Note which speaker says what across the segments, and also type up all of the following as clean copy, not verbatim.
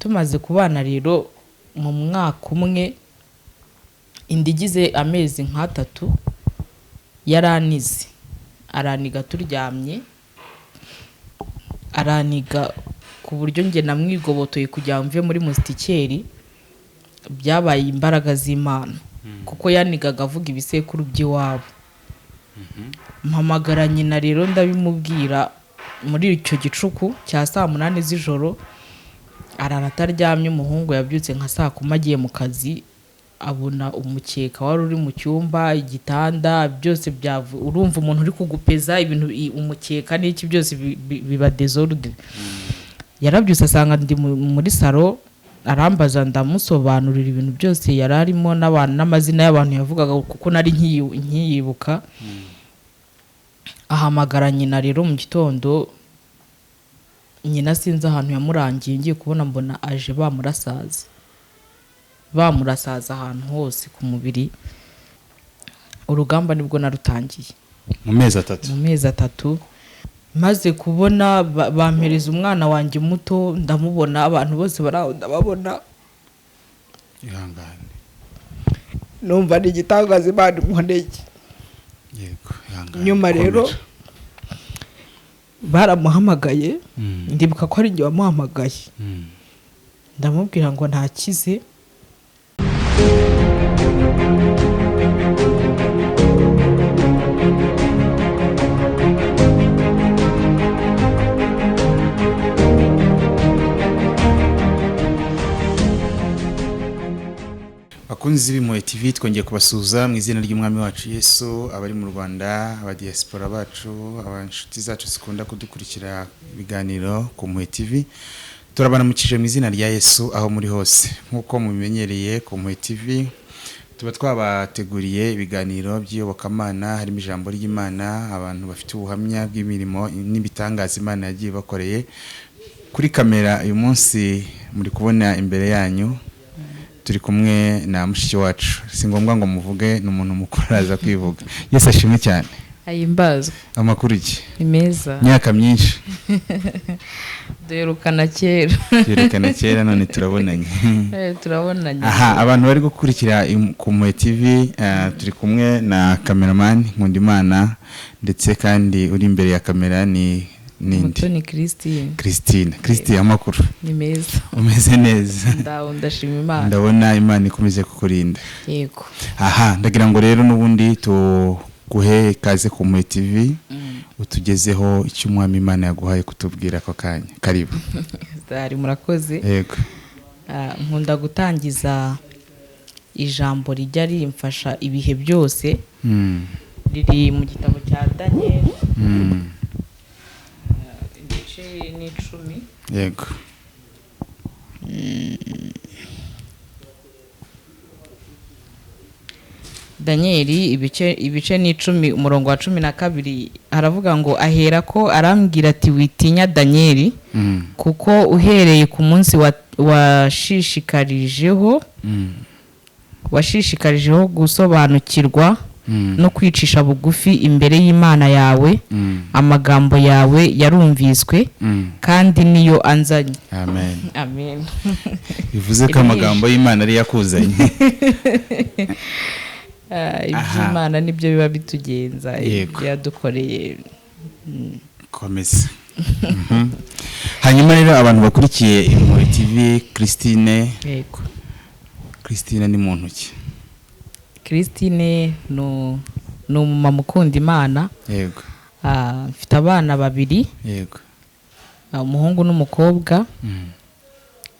Speaker 1: Tumaze kubana rero mu mwaka umwe, inda igize amezi nk'atatu, yaranize, araniga turyamye, araniga ku buryo njye namwigobotoye kugira ngo mve muri moustiquaire. Byabaye imbaraga z'Imana, kuko yanigaga avuga ibisekuru by'iwabo. Mpamagara nyina rero, ndabimubwira muri icyo gicuku cya saa 8 z'ijoro. Arara ataryamye. Umuhungu yabyutse nka saa 10 agiye mu kazi, abona umukeka wari uri mu cyumba, igitanda byose byavu. Urumva umuntu uri kugupeza ibintu, umukeka n'iki byose biba désordre. Yarabyutse asanga ndi muri salon, arambaza, ndamusobanurira ibintu byose yari arimo n'abantu n'amazina y'abantu yavugaga, kuko nari nkiyibuka. Ahamagara nyina rero mu gitondo. Nyina sinzi ahantu yamurangiye, ngiye kubona mbona aje bamurasaza, bamurasaza ahantu hose ku mubiri. Urugamba nibwo narutangiye.
Speaker 2: Mu mezi 3?
Speaker 1: Mu mezi 3. Maze kubona bampereza umwana wanjye muto, ndamubona, abantu bose bari aho ndababona.
Speaker 2: Ihangane.
Speaker 1: Numva ni igitangaza Imana inkoreye.
Speaker 2: Yego, ihangane.
Speaker 1: Nyuma rero
Speaker 2: Komera.
Speaker 1: baramuhamagaye. Ndibuka ko ari njye wamuhamagaye. Ndamubwira ngo ntakize.
Speaker 2: Bakunzi b'Impuhwe TV, twongeye kubasuhuza mu izina ry'Umwami wacu Yesu. Abari mu Rwanda, abadiaspora bacu, abanshuti zacu zikunda kudukurikira ibiganiro ku Mpuhwe TV, turabaramukije mu izina rya Yesu aho muri hose. Nk'uko mubimenyereye, ku Mpuhwe TV tuba twabateguriye ibiganiro by'iyobokamana, harimo ijambo ry'Imana, abantu bafite ubuhamya bw'imirimo n'ibitangaza Imana yagiye bakoreye. Kuri kamera uyu munsi muri kubona imbere yanyu, turi kumwe na mushiki wacu. Si ngombwa ngo muvuge, ni umuntu mukuru, araza kwivuga. Yesu ashimwe cyane.
Speaker 1: Ahimbazwe.
Speaker 2: Amakuru iki?
Speaker 1: Ni meza.
Speaker 2: Imyaka myinshi.
Speaker 1: Duherukana kera.
Speaker 2: Twerekana kera, none turabonanye.
Speaker 1: Turabonanye.
Speaker 2: Aha abantu bari gukurikira ku Mpuhwe TV, turi kumwe na cameraman Nkundimana, ndetse kandi uri imbere ya kamera ni nindi?
Speaker 1: Mutoni Christine.
Speaker 2: Christine. Christine, amakuru?
Speaker 1: Ni meza.
Speaker 2: Umeze neza?
Speaker 1: Ndaho, ndashima Imana.
Speaker 2: Ndabona Imana ikomeje kukurinda.
Speaker 1: Yego.
Speaker 2: Aha ndagira ngo rero n'ubundi tuguhe ikaze ku Mpuhwe TV, utugezeho icyo Umwami Imana yaguhaye kutubwira ako kanya. Karibu.
Speaker 1: Zari, murakoze.
Speaker 2: Yego.
Speaker 1: Nkunda gutangiza ijambo rijya rimfasha ibihe byose. Riri mu gitabo cya Daniel, igice ni 10. Daniel ibice ni 10, umurongo wa 12, haravuga ngo: "Ahera ko arambwira ati: 'Witinya, Daniel, kuko uhereye ku munsi washishikarijeho washishikarijeho gusobanukirwa no kwicisha bugufi imbere y'Imana yawe, amagambo yawe yarumviswe, kandi niyo anzanye.'"
Speaker 2: Amen.
Speaker 1: Amen.
Speaker 2: Bivuze ko amagambo y'Imana ari yakuzanye.
Speaker 1: Iby'Imana nibyo biba bitugenza.
Speaker 2: Yego.
Speaker 1: Ibyo yadukoreye.
Speaker 2: Komeza. Hanyuma rero abantu bakurikiye Impuhwe TV, Christine,
Speaker 1: Yego.
Speaker 2: Christine ni muntu ki?
Speaker 1: Christine ni umumama ukunda Imana. Mfite abana babiri, umuhungu n'umukobwa.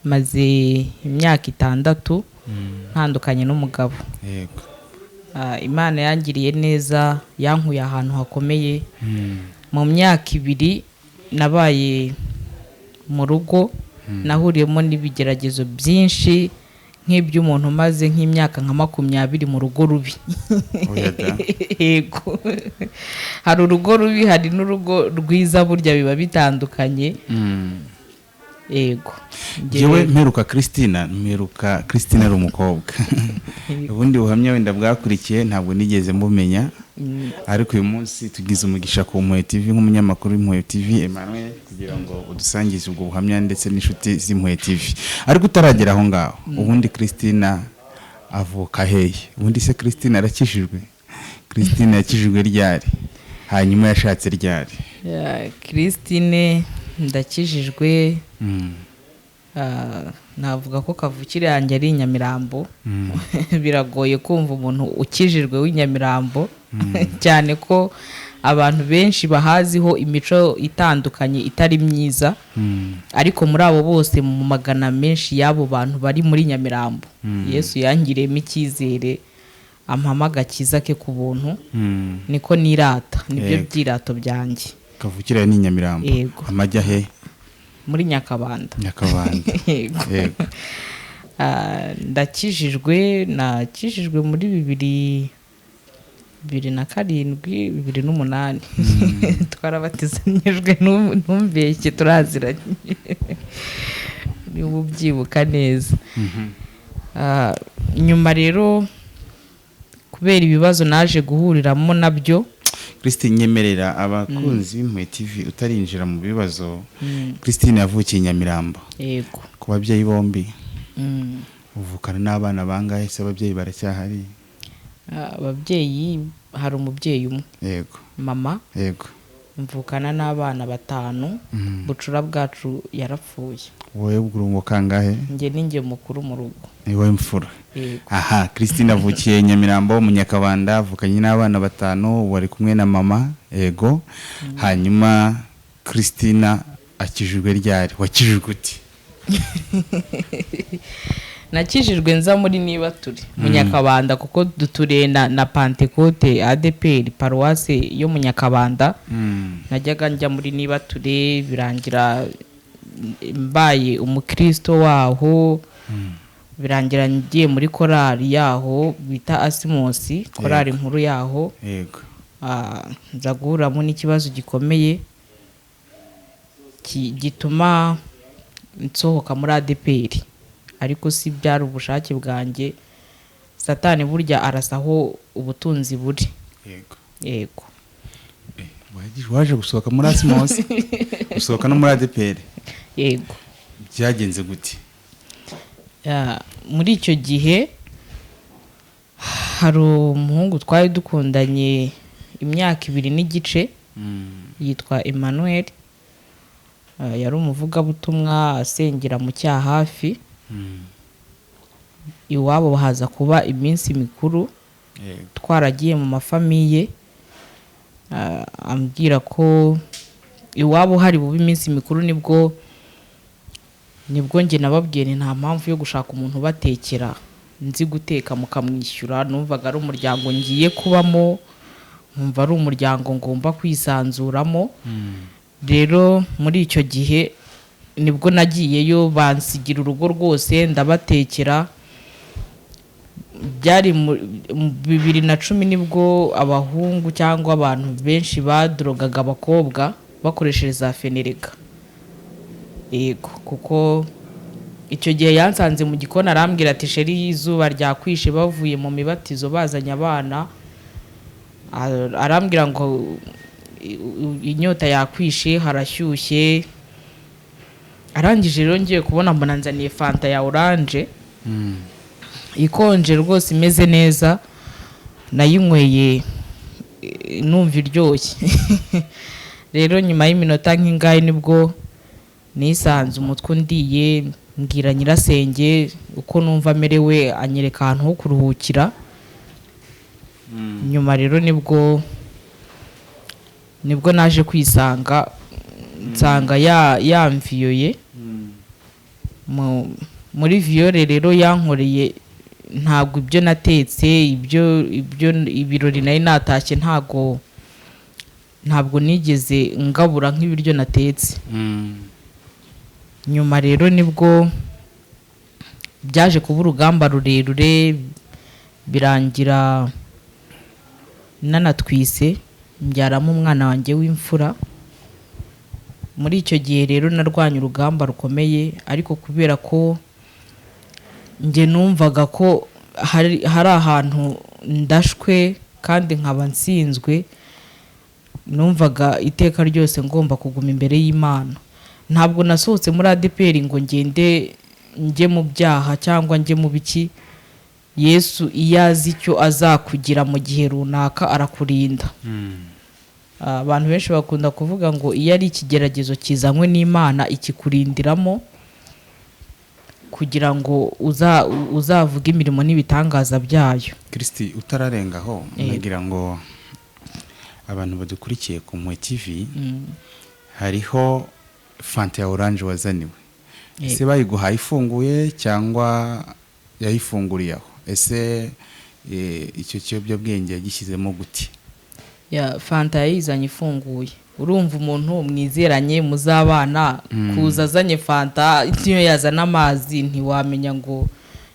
Speaker 1: Maze imyaka 6 ntandukanye n'umugabo. Imana yangiriye neza, yankuye ahantu hakomeye. Mu myaka 2 nabaye mu rugo, nahuriyemo n'ibigeragezo byinshi nk'iby'umuntu umaze nk'imyaka nka 20 mu rugo rubi.
Speaker 2: Oya da.
Speaker 1: Yego, hari urugo rubi, hari n'urugo rwiza, burya biba bitandukanye. Yego.
Speaker 2: Njyewe mperuka Christina, mperuka Christina ari umukobwa. Ubundi buhamya wenda bwakurikiye ntabwo nigeze mbumenya. Ariko uyu munsi tugize umugisha ku Mpuhwe TV, nk'umunyamakuru w'Impuhwe TV Emmanuel, kugira ngo udusangize ubwo buhamya ndetse n'inshuti z'Impuhwe TV. Ariko utaragera aho ngaho, ubundi Christina avuka hehe? Ubundi se Christina arakijijwe? Christina yakijijwe ryari? Hanyuma yashatse ryari?
Speaker 1: Ya, Christine ndakijijwe. Navuga ko kavukire yanjye ari i Nyamirambo. Biragoye kumva umuntu ukijijwe w'i Nyamirambo, cyane ko abantu benshi bahaziho imico itandukanye itari myiza. Ariko muri abo bose, mu magana menshi y'abo bantu bari muri Nyamirambo, Yesu yangiriyemo icyizere, ampamo agakiza ke ku buntu. Niko nirata, nibyo byirato byanjye.
Speaker 2: Kavukire ni i Nyamirambo?
Speaker 1: Yego.
Speaker 2: Amajya he?
Speaker 1: Muri Nyakabanda.
Speaker 2: Nyakabanda.
Speaker 1: Yego.
Speaker 2: Yego.
Speaker 1: Ndakijijwe, nakijijwe muri 2007, 2008. Twarabatizanyijwe, ntumbeshye, turaziranye, niba ubyibuka neza. Nyuma rero, kubera ibibazo naje guhuriramo nabyo.
Speaker 2: Christine, nyemerera abakunzi b'Impuhwe TV, utarinjira mu bibazo. Christine yavukiye i Nyamirambo?
Speaker 1: Yego.
Speaker 2: Ku babyeyi bombi?
Speaker 1: Mm.
Speaker 2: Uvukana n'abana bangahe se? Ababyeyi baracyahari?
Speaker 1: Ababyeyi, hari umubyeyi umwe. Mama. Mvukana n'abana batanu. Bucura bwacu yarapfuye.
Speaker 2: Wowe ubwo kangahe?
Speaker 1: Njye ni njye mukuru mu rugo.
Speaker 2: Ni wowe mfura?
Speaker 1: Yego.
Speaker 2: Aha, Christine avukiye Nyamirambo mu Nyakabanda, avukanye n'abana batanu, wari kumwe na mama. Yego. Hanyuma Christina akijijwe ryari? Wakijijwe ute?
Speaker 1: Nakijijwe nza muri niba turi mu Nyakabanda, kuko duturiye na Pantekote ADEPR paruwase yo mu Nyakabanda. Najyaga njya muri niba ture, birangira mbaye umukristo waho, birangira ngiye muri korali yaho bita Asimosi, korali nkuru yaho. Nza guhuramo n'ikibazo gikomeye gituma nsohoka muri ADEPR, ariko si byari ubushake bwanjye. Satani burya arasa aho ubutunzi buri. Yego.
Speaker 2: Waje gusohoka muri Asimosi, gusohoka no muri ADEPR?
Speaker 1: Yego.
Speaker 2: Byagenze gute?
Speaker 1: Ya, muri icyo gihe hari umuhungu twari dukundanye imyaka 2 n'igice, yitwa Emmanuel. Yari umuvugabutumwa, asengera mu Cyahafi. Iwabo haza kuba iminsi mikuru, twaragiye mu mafamiye. Ambwira ko iwabo hari bube iminsi mikuru. Nibwo njye nababwiye nti nta mpamvu yo gushaka umuntu ubatekera, nzi guteka, mukamwishyura. Numvaga ari umuryango ngiye kubamo, nkumva ari umuryango ngomba kwisanzuramo. Rero muri icyo gihe nibwo nagiyeyo, bansigira urugo rwose, ndabatekera. Byari mu 2010, nibwo abahungu cyangwa abantu benshi badorogaga abakobwa bakoresheje za Phenergan. Yego, kuko icyo gihe yansanze mu gikoni, arambwira ati: "Chérie, izuba ryakwishe." Bavuye mu mibatizo bazanye abana. Arambwira ngo inyota yakwishe, harashyushye. Arangije rero, ngiye kubona mbona nzaniye Fanta ya orange ikonje rwose, imeze neza. Nayinyweye, numva iryoshye. Rero nyuma y'iminota nk'ingahe nibwo nisanze umutwe undiye, mbwira nyirasenge uko numva amerewe, anyereka ahantu ho kuruhukira. Nyuma rero nibwo naje kwisanga nsanga yamviyoye. Muri viol rero yankoreye, ntabwo ibyo natetse, ibyo ibirori nari natashye, ntabwo nigeze ngabura nk'ibiryo natetse. Nyuma rero nibwo byaje kuba urugamba rurerure, birangira nanatwise, mbyaramo umwana wanjye w'imfura. Muri icyo gihe rero narwanye urugamba rukomeye, ariko kubera ko njye numvaga ko hari ahantu ndashwe kandi nkaba nsinzwe, numvaga iteka ryose ngomba kuguma imbere y'Imana. Ntabwo nasohotse muri ADEPR ngo ngende njye mu byaha cyangwa njye mu biki. Yesu iyo azi icyo azakugira mu gihe runaka arakurinda. Abantu benshi bakunda kuvuga ngo iyo ari ikigeragezo kizanywe n'Imana ikikurindiramo kugira ngo uzavuge imirimo n'ibitangaza byayo.
Speaker 2: Kristi, utararengaho, nagira ngo abantu badukurikiye ku Mpuhwe TV, hariho fanta ya orange wazaniwe. Ese bayiguhaye ifunguye cyangwa yayifunguriye aho? Ese icyo kiyobyabwenge yagishyizemo gute?
Speaker 1: Ya fanta yayizanye ifunguye. Urumva umuntu mwizeranye muzabana, kuza azanye fanta, niyo yazana amazi ntiwamenya ngo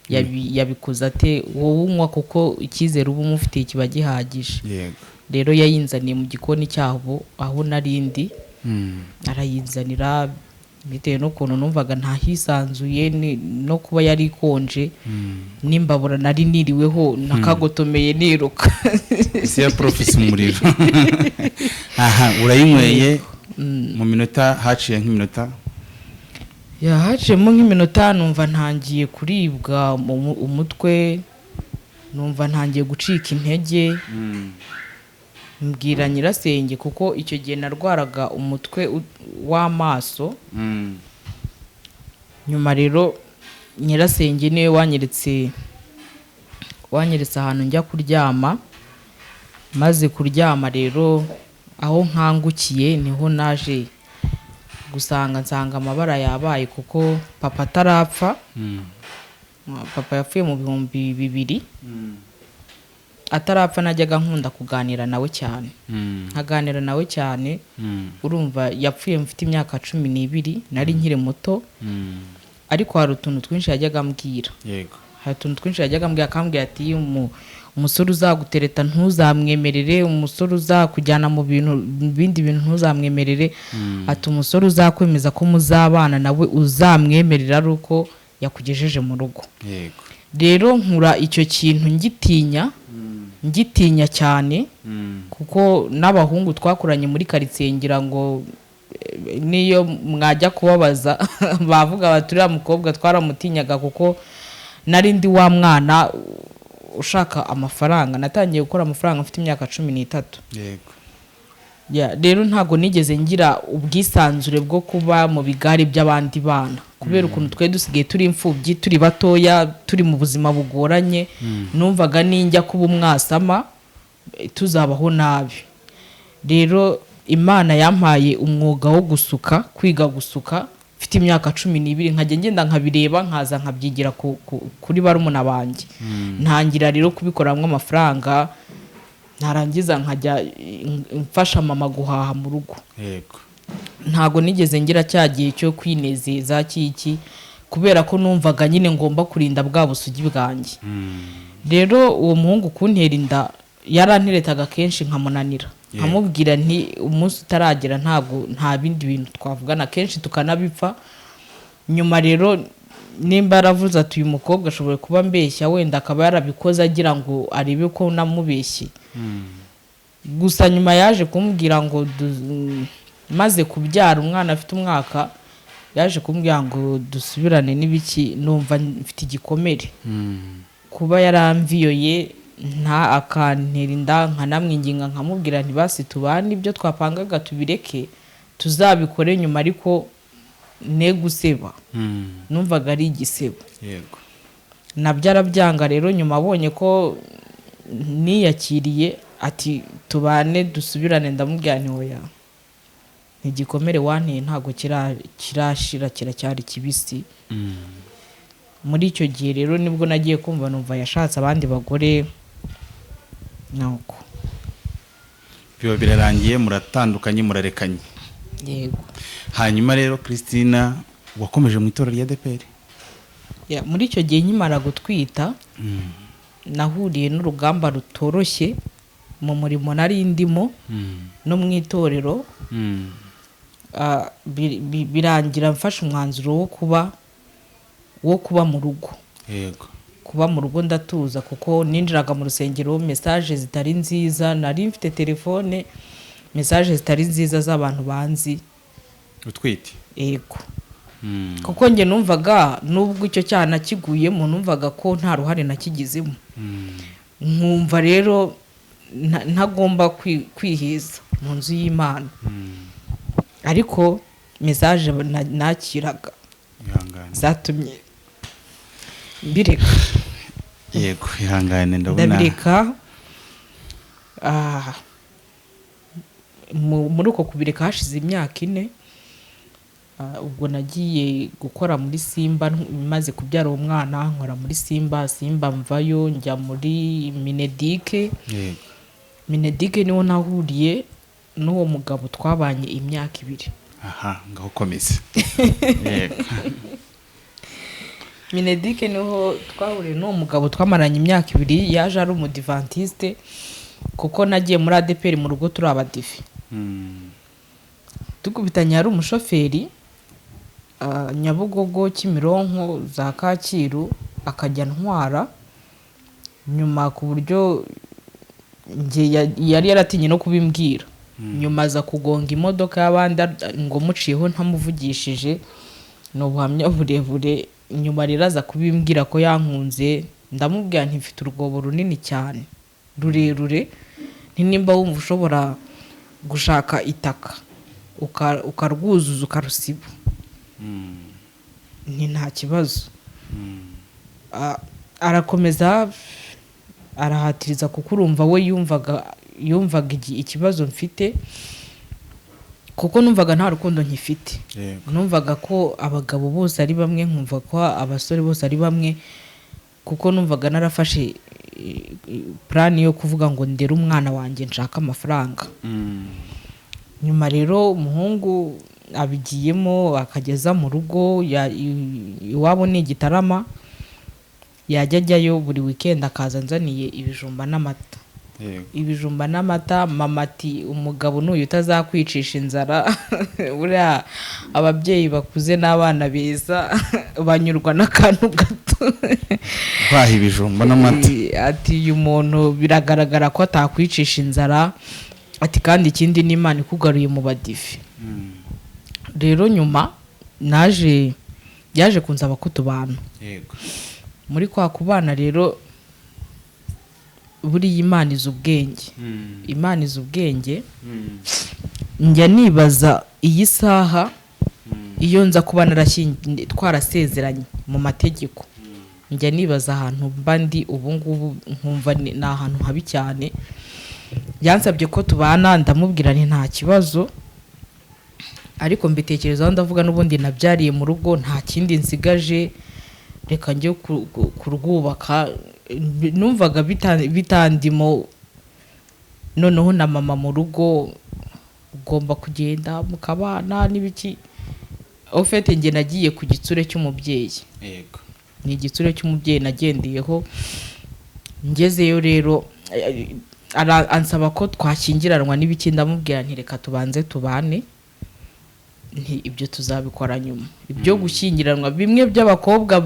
Speaker 1: yabikoze ate. Wowe unywa kuko icyizere uba umufitiye kiba gihagije. Rero yayinzaniye mu gikoni cyabo aho narindi, arayinzanira bitewe n'ukuntu numvaga ntahisanzuye, no kuba yari ikonje n'imbabura nari niriweho nakagotomeye niruka.
Speaker 2: Ese ya porofesi umuriro aha urayinyweye, mu minota haciye nk'iminota?
Speaker 1: Yahaciyemo nk'iminota, numva ntangiye kuribwa mu umutwe, numva ntangiye gucika intege. Mbwira nyirasenge, kuko icyo gihe narwaraga umutwe w'amaso. Nyuma rero nyirasenge niwe wanyeretse ahantu njya kuryama. Maze kuryama rero, aho nkangukiye niho naje gusanga, nsanga amabara yabaye, kuko papa atarapfa. Papa yapfuye mu 2000. Atarapfa najyaga nkunda kuganira nawe cyane, nkaganira nawe cyane. Urumva yapfuye mfite imyaka 12, nari nkiri muto, ariko hari utuntu twinshi yajyaga ambwira. Hari utuntu twinshi yajyaga ambwira, akambwira ati: "Umusore uzagutereta ntuzamwemerere, umusore uzakujyana mu bintu mu bindi bintu ntuzamwemerere." Ati: "Umusore uzakwemeza ko muzabana nawe uzamwemerera ari uko yakugejeje mu rugo." Rero nkura icyo kintu ngitinya, ngitinya cyane, kuko n'abahungu twakuranye muri karitsiye, ngira ngo niyo mwajya kubabaza bavuga bati: "Uriya mukobwa twaramutinyaga," kuko nari ndi wa mwana ushaka amafaranga. Natangiye gukora amafaranga mfite imyaka 13. Ya, rero ntabwo nigeze ngira ubwisanzure bwo kuba mu bigare by'abandi bana, kubera ukuntu twari dusigaye turi imfubyi, turi batoya, turi mu buzima bugoranye. Numvaga ninjya kuba umwasama, tuzabaho nabi. Rero Imana yampaye umwuga wo gusuka, kwiga gusuka mfite imyaka 12, nkajya ngenda nkabireba, nkaza nkabyigira kuri barumuna banjye. Ntangira rero kubikoramo amafaranga, narangiza nkajya mfasha mama guhaha mu rugo. Ntabwo nigeze ngira cya gihe cyo kwinezeza cy'iki, kubera ko numvaga nyine ngomba kurinda bwa busugi bwanjye. Rero uwo muhungu kuntera inda yaranteretaga kenshi nkamunanira, nkamubwira nti: "Umunsi utaragera ntabwo nta bindi bintu twavugana." Kenshi tukanabipfa. Nyuma rero nimba yaravuze ati: "Uyu mukobwa ashobora kuba mbeshya," wenda akaba yarabikoze agira ngo arebe ko namubeshye gusa. Nyuma yaje kumbwira ngo maze kubyara umwana afite umwaka, yaje kumbwira ngo dusubirane n'ibiki. Numva mfite igikomere kuba yaramviyoye nta akantera inda, nkanamwinginga nkamubwira nti: "Basi tubane, ibyo twapangaga tubireke tuzabikore nyuma, ariko ne guseba." Numvaga ari igisebo. Nabyo arabyanga. Rero nyuma abonye ko niyakiriye, ati: "Tubane, dusubirane." Ndamubwira nti: "Oya, igikomere wanteye ntabwo kirashira, kiracyari kibisi." Muri icyo gihe rero nibwo nagiye kumva numva yashatse abandi bagore, nuko
Speaker 2: Biba birarangiye, muratandukanye, murarekanye?
Speaker 1: Yego.
Speaker 2: Hanyuma rero Christina, wakomeje mu itorero rya ADEPR?
Speaker 1: Ya, muri icyo gihe nkimara gutwita nahuriye n'urugamba rutoroshye mu murimo nari ndimo no mu itorero. Birangira mfashe umwanzuro wo kuba mu rugo. Kuba mu rugo ndatuza, kuko ninjiraga mu rusengero message zitari nziza, nari mfite telefone, message zitari nziza z'abantu banzi.
Speaker 2: Utwite?
Speaker 1: Yego, kuko njye numvaga nubwo icyo cyaha nakiguyemo, numvaga ko nta ruhare nakigizemo, nkumva rero ntagomba kwiheza mu nzu y'Imana, ariko message nakiraga
Speaker 2: Ihangane.
Speaker 1: zatumye mbireka.
Speaker 2: Yego, ihangane, ndabona.
Speaker 1: Ndabireka. Muri uko kubireka hashize imyaka 4. Ubwo nagiye gukora muri Simba maze kubyara uwo mwana, nkora muri Simba. Simba mvayo njya muri Mineduc. Mineduc niho nahuriye n'uwo mugabo twabanye imyaka 2.
Speaker 2: Aha ngaho komeza, yego.
Speaker 1: Mineduc niho twahuriye n'uwo mugabo twamaranye imyaka 2. Yaje ari umudivantiste, kuko nagiye muri ADEPR, mu rugo turi abadive. Dukubitanye hari umushoferi, Nyabugogo, Kimironko, za Kacyiru, akajya ntwara nyuma, ku buryo njye yari yaratinye no kubimbwira. Nyuma aza kugonga imodoka y'abandi ngo muciyeho ntamuvugishije. Ni ubuhamya burebure. Nyuma rero aza kubimbwira ko yankunze. Ndamubwira nti: "Mfite urwobo runini cyane rurerure, nti nimba wumva ushobora gushaka itaka ukarwuzuza ukarusiba, ni nta kibazo." Arakomeza arahatiriza, kuko urumva we yumvaga ikibazo mfite, kuko numvaga nta rukundo nkifite. Numvaga ko abagabo bose ari bamwe, nkumva ko abasore bose ari bamwe, kuko numvaga narafashe plan yo kuvuga ngo ndere umwana wanjye, nshaka amafaranga. Nyuma rero umuhungu abigiyemo, akageza mu rugo iwabo ni Igitarama, yajya ajyayo buri weekend akaza anzaniye ibijumba n'amata. Ibijumba n'amata. Mama ati: "Umugabo n'uyu utazakwicisha inzara." Buriya ababyeyi bakuze n'abana beza banyurwa n'akantu gato.
Speaker 2: Baha ibijumba n'amata.
Speaker 1: Ati: "Uyu muntu biragaragara ko atakwicisha inzara." Ati: "Kandi ikindi n'Imana ikugaruye mu badive." Rero nyuma naje, yaje kunsaba ko tubana. Muri kwa kubana rero, buriya Imana izi ubwenge, Imana izi ubwenge. Njya nibaza iyi saha iyo nza kuba twarasezeranye mu mategeko, njya nibaza ahantu mba ndi ubu ngubu, nkumva ni ahantu habi cyane. Yansabye ko tubana, ndamubwira nti: "Nta kibazo." Ariko mbitekerezaho, ndavuga n'ubundi nabyariye mu rugo, nta kindi nsigaje, reka njye kurwubaka. Numvaga bitandimo. Noneho na mama mu rugo, ugomba kugenda mukabana n'ibiki. Au fait njye nagiye ku gitsure cy'umubyeyi. Ni igitsure cy'umubyeyi nagendeyeho. Ngezeyo rero ansaba ko twashyingiranwa n'ibiki. Ndamubwira nti: "Reka tubanze tubane," nti: "ibyo tuzabikora nyuma, ibyo gushyingiranwa bimwe by'abakobwa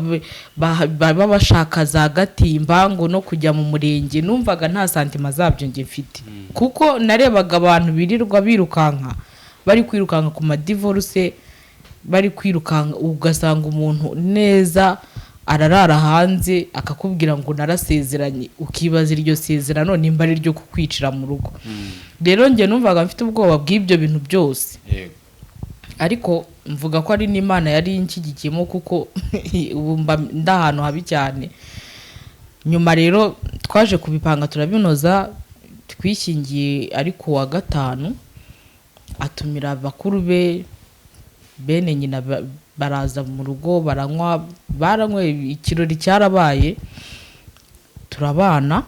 Speaker 1: baba bashaka za gatimba ngo no kujya mu murenge." Numvaga nta sentiment zabyo njye mfite, kuko narebaga abantu birirwa birukanka, bari kwirukanka ku madivorce, bari kwirukanka, ugasanga umuntu neza ararara hanze akakubwira ngo narasezeranye, ukibaza iryo sezerano nimba ari iryo kukwicira mu rugo. Rero njye numvaga mfite ubwoba bw'ibyo bintu byose. Ariko mvuga ko ari n'Imana yari inshyigikiyemo, kuko ubu mba ndi ahantu habi cyane. Nyuma rero twaje kubipanga, turabinoza, twishyingiye ari ku wa gatanu, atumira bakuru be, bene nyina, baraza mu rugo, baranywa, baranyweye, ikirori cyarabaye, turabana.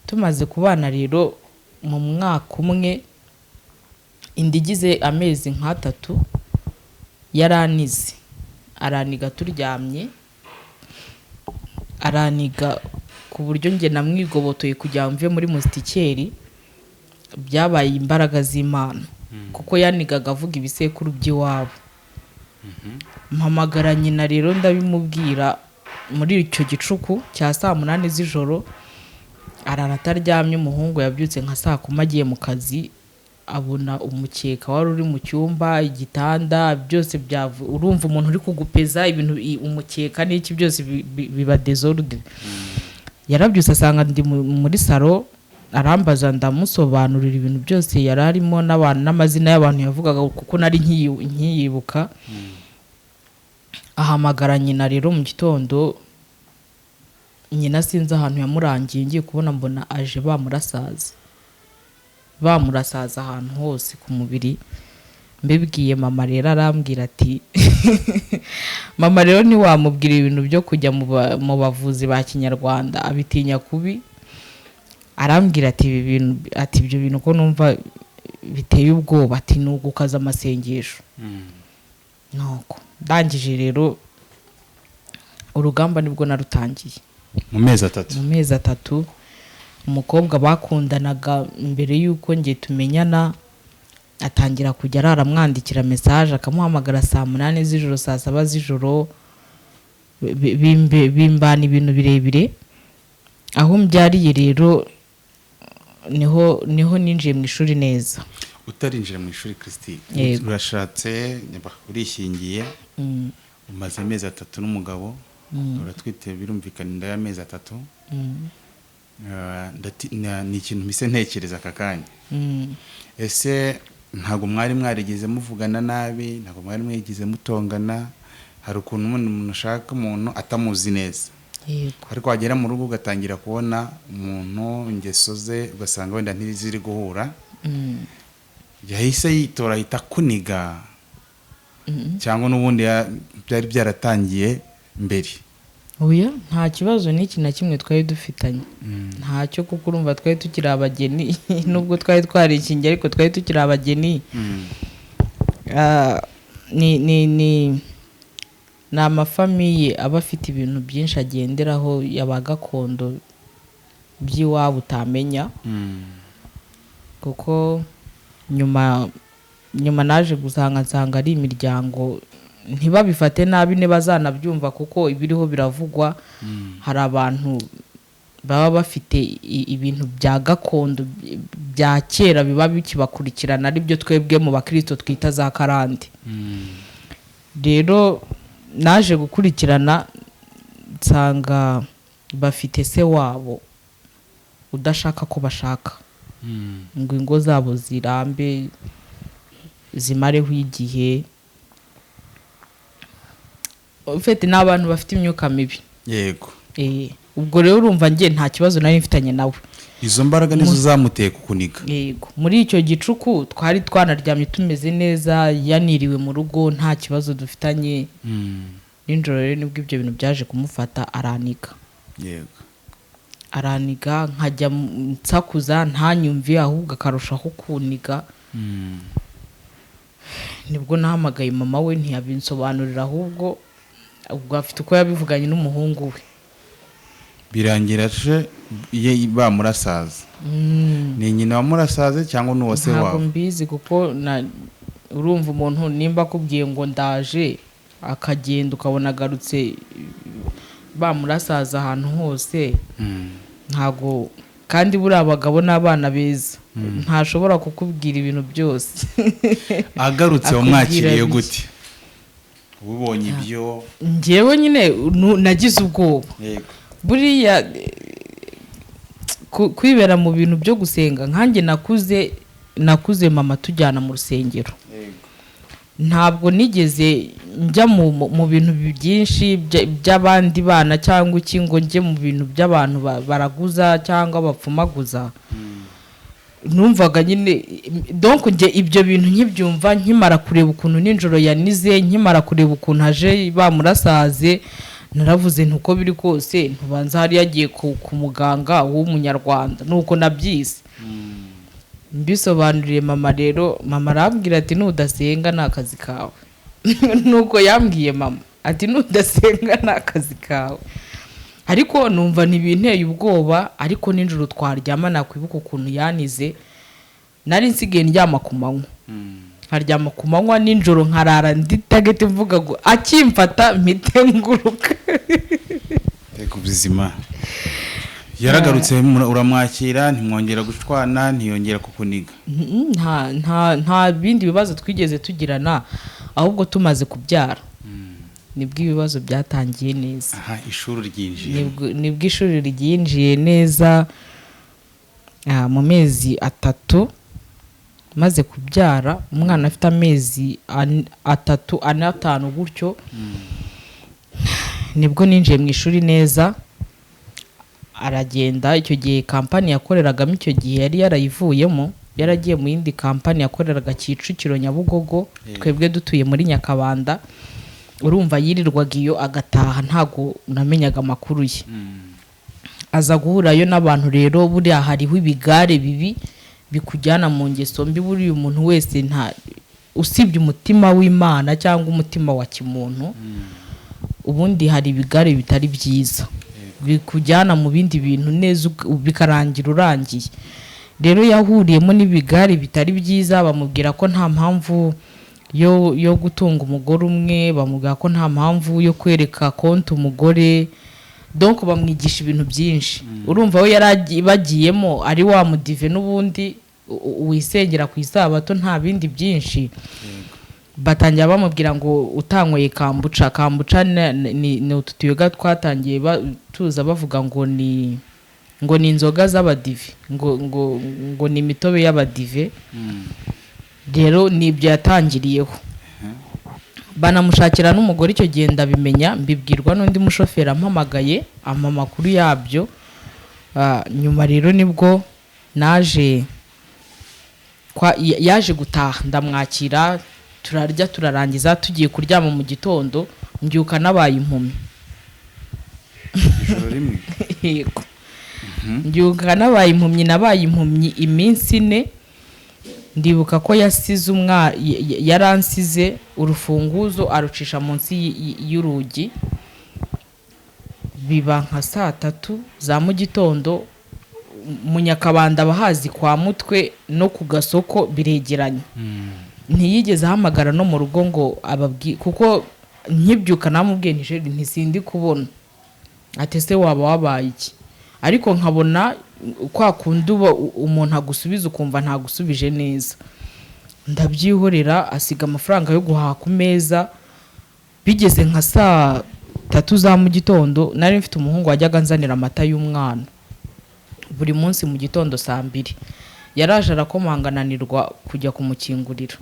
Speaker 1: Tumaze kubana rero mu mwaka umwe, inda igize amezi nk'atatu, yaranize, araniga turyamye, araniga ku buryo njye namwigobotoye kugira ngo mve muri moustiquaire. Byabaye imbaraga z'Imana, kuko yanigaga avuga ibisekuru by'iwabo. Mpamagara nyina rero ndabimubwira. Muri icyo gicuku cya saa 8 z'ijoro arara ataryamye. Umuhungu yabyutse nka saa 10 agiye mu kazi, abona umukeka wari uri mu cyumba, igitanda byose byavu. Urumva umuntu uri kugupeza ibintu, umukeka n'iki byose biba désordre. Yarabyutse asanga ndi muri salon, arambaza, ndamusobanurira ibintu byose yari arimo n'abantu n'amazina y'abantu yavugaga, kuko nari nkiyibuka. Ahamagara nyina rero mu gitondo. Nyina sinzi ahantu yamurangiye, ngiye kubona mbona aje bamurasaza, bamurasaza ahantu hose ku mubiri. Mbibwiye mama rero, arambwira ati, mama rero ntiwamubwira ibintu byo kujya mu bavuzi ba kinyarwanda, abitinya kubi. Arambwira ati ibi bintu, ati ibyo bintu ko numva biteye ubwoba, ati ni ugukaza amasengesho. Nuko ndangije rero urugamba nibwo narutangiye.
Speaker 2: Mu mezi 3?
Speaker 1: Mu mezi 3. Umukobwa bakundanaga mbere y'uko njye tumenyana atangira kujya arara amwandikira message, akamuhamagara saa 8 z'ijoro, saa 7 z'ijoro, bimbana ibintu birebire. Aho mbyariye rero niho ninjiye mu ishuri neza.
Speaker 2: Utarinjira mu ishuri, Christine,
Speaker 1: Yego.
Speaker 2: urashatse, urishyingiye, umaze amezi 3 n'umugabo, uratwite, birumvikana inda y'amezi 3. Ni ikintu mpise ntekereza aka kanya. Ese ntabwo mwari mwarigeze muvugana nabi? Ntabwo mwari mwigeze mutongana? Hari ukuntu umuntu ashaka umuntu atamuzi neza, ariko wagera mu rugo ugatangira kubona umuntu, ingeso ze ugasanga wenda ntiziri guhura. Yahise yitora ahita akuniga, cyangwa n'ubundi byari byaratangiye mbere?
Speaker 1: Oya, nta kibazo n'iki na kimwe twari dufitanye, ntacyo, kuko urumva twari tukiri abageni. Nubwo twari twarikingiye, ariko twari tukiri abageni. Ni amafamille aba afite ibintu byinshi agenderaho yaba gakondo by'iwabo utamenya, kuko nyuma nyuma naje gusanga, nsanga ari imiryango. Ntibabifate nabi ntibazanabyumva, kuko ibiriho biravugwa. Hari abantu baba bafite ibintu bya gakondo bya kera biba bikibakurikirana, aribyo twebwe mu bakristo twita za karande. Rero naje gukurikirana nsanga bafite se wabo udashaka ko bashaka ngo ingo zabo zirambe, zimareho igihe. Ufite ni abantu bafite imyuka mibi. Ubwo rero urumva njye nta kibazo nari mfitanye nawe.
Speaker 2: Izo mbaraga nizo zamuteye kukuniga?
Speaker 1: Yego. Muri icyo gicuku twari twanaryamye tumeze neza, yaniriwe mu rugo, nta kibazo dufitanye. Nijoro rero nibwo ibyo bintu byaje kumufata, araniga. Araniga, nkajya nsakuza ntanyumve, ahubwo akarushaho kuniga. Nibwo nahamagaye mama we, ntiyabinsobanurira, ahubwo ubwo afite uko yabivuganye n'umuhungu we.
Speaker 2: Birangira aje ye bamurasaza. Ni nyina wamurasaze cyangwa ni uwa se
Speaker 1: Ntabwo
Speaker 2: wabo?
Speaker 1: mbizi, kuko urumva umuntu nimba akubwiye ngo ndaje, akagenda, ukabona agarutse bamurasaza ahantu hose. Ntabwo kandi buriya abagabo n'abana beza, ntashobora kukubwira ibintu byose.
Speaker 2: Agarutse
Speaker 1: Akubwira
Speaker 2: wamwakiriye
Speaker 1: bike.
Speaker 2: gute ubonye ibyo?
Speaker 1: Njyewe nyine nagize ubwoba. Buriya kwibera mu bintu byo gusenga, nkanjye nakuze mama tujyana mu rusengero. Ntabwo nigeze njya mu bintu byinshi by'abandi bana cyangwa iki, ngo njye mu bintu by'abantu baraguza cyangwa bapfumaguza. Numvaga nyine, donc njye ibyo bintu nkibyumva, nkimara kureba ukuntu nijoro yanize, nkimara kureba ukuntu aje bamurasaze, naravuze nti uko biri kose ntubanza hari yagiye ku muganga w'umunyarwanda. Nuko nabyise mbisobanuriye mama rero, mama arambwira ati nudasenga ni akazi kawe. Nuko yambwiye mama ati nudasenga ni akazi kawe. Ariko numva ntibinteye ubwoba. Ariko nijoro twaryama nakwibuka ukuntu yanize. Nari nsigaye ndyama ku manywa, nkaryama ku manywa, nijoro nkarara ndi target, mvuga ngo akimfata mpite nguruka.
Speaker 2: Ubuzima yaragarutse, uramwakira, ntimwongera gushwana, ntiyongera kukuniga?
Speaker 1: Nta bindi bibazo twigeze tugirana, ahubwo tumaze kubyara nibwo ibibazo byatangiye neza.
Speaker 2: Aha ishuri ryinjiye.
Speaker 1: Nibwo ishuri ryinjiye neza. Mu mezi 3 maze kubyara, umwana afite amezi 3, 4, 5 gutyo, nibwo ninjiye mu ishuri neza. Aragenda. Icyo gihe kampani yakoreragamo, icyo gihe yari yarayivuyemo, yaragiye mu yindi kampani yakoreraga Kicukiro, Nyabugogo. Twebwe dutuye muri Nyakabanda. Urumva yirirwaga iyo, agataha, ntago namenyaga amakuru ye. Aza guhurayo n'abantu. Rero buriya hariho ibigare bibi bikujyana mu ngeso mbi. Buriya umuntu wese, nta usibye umutima w'Imana cyangwa umutima wa kimuntu, ubundi hari ibigare bitari byiza bikujyana mu bindi bintu neza, bikarangira urangiye. Rero yahuriyemo n'ibigare bitari byiza, bamubwira ko nta mpamvu yo gutunga umugore umwe, bamubwira ko nta mpamvu yo kwereka konti umugore, donc bamwigisha ibintu byinshi. Urumva we yari bagiyemo ari wa mudive n'ubundi wisengera ku isabato, nta bindi byinshi. Batangira bamubwira ngo utanyweye kombucha. Kombucha ni utu tuyoga twatangiye tuza bavuga ngo ni inzoga z'abadive, ngo ni imitobe y'abadive. Rero ni ibyo yatangiriyeho, banamushakira n'umugore. Icyo gihe ndabimenya, mbibwirwa n'undi mushoferi ampamagaye, ampa amakuru yabyo. Nyuma rero nibwo naje yaje gutaha, ndamwakira, turarya, turarangiza, tugiye kuryama mu gitondo mbyuka nabaye impumyi.
Speaker 2: Ijoro rimwe?
Speaker 1: Yego, mbyuka nabaye impumyi. Nabaye impumyi iminsi 4. Ndibuka ko yasize umwana, yaransize, urufunguzo arucisha munsi y'urugi. Biba nka saa 3 za mu gitondo. Mu Nyakabanda abahazi kwa Mutwe no ku gasoko biregeranye. Ntiyigeze ahamagara no mu rugo ngo ababwi, kuko nkibyuka namubwiye nti: "Chéri, ntisindi kubona." Ati: "Ese waba wabaye iki?" Ariko nkabona kwa kundi uba umuntu agusubiza ukumva ntagusubije neza. Ndabyihorera. Asiga amafaranga yo guhaha ku meza. Bigeze nka saa 3 za mu gitondo, nari mfite umuhungu wajyaga anzanira amata y'umwana buri munsi mu gitondo saa 2. Yaraje arakomanga, ananirwa kujya kumukingurira.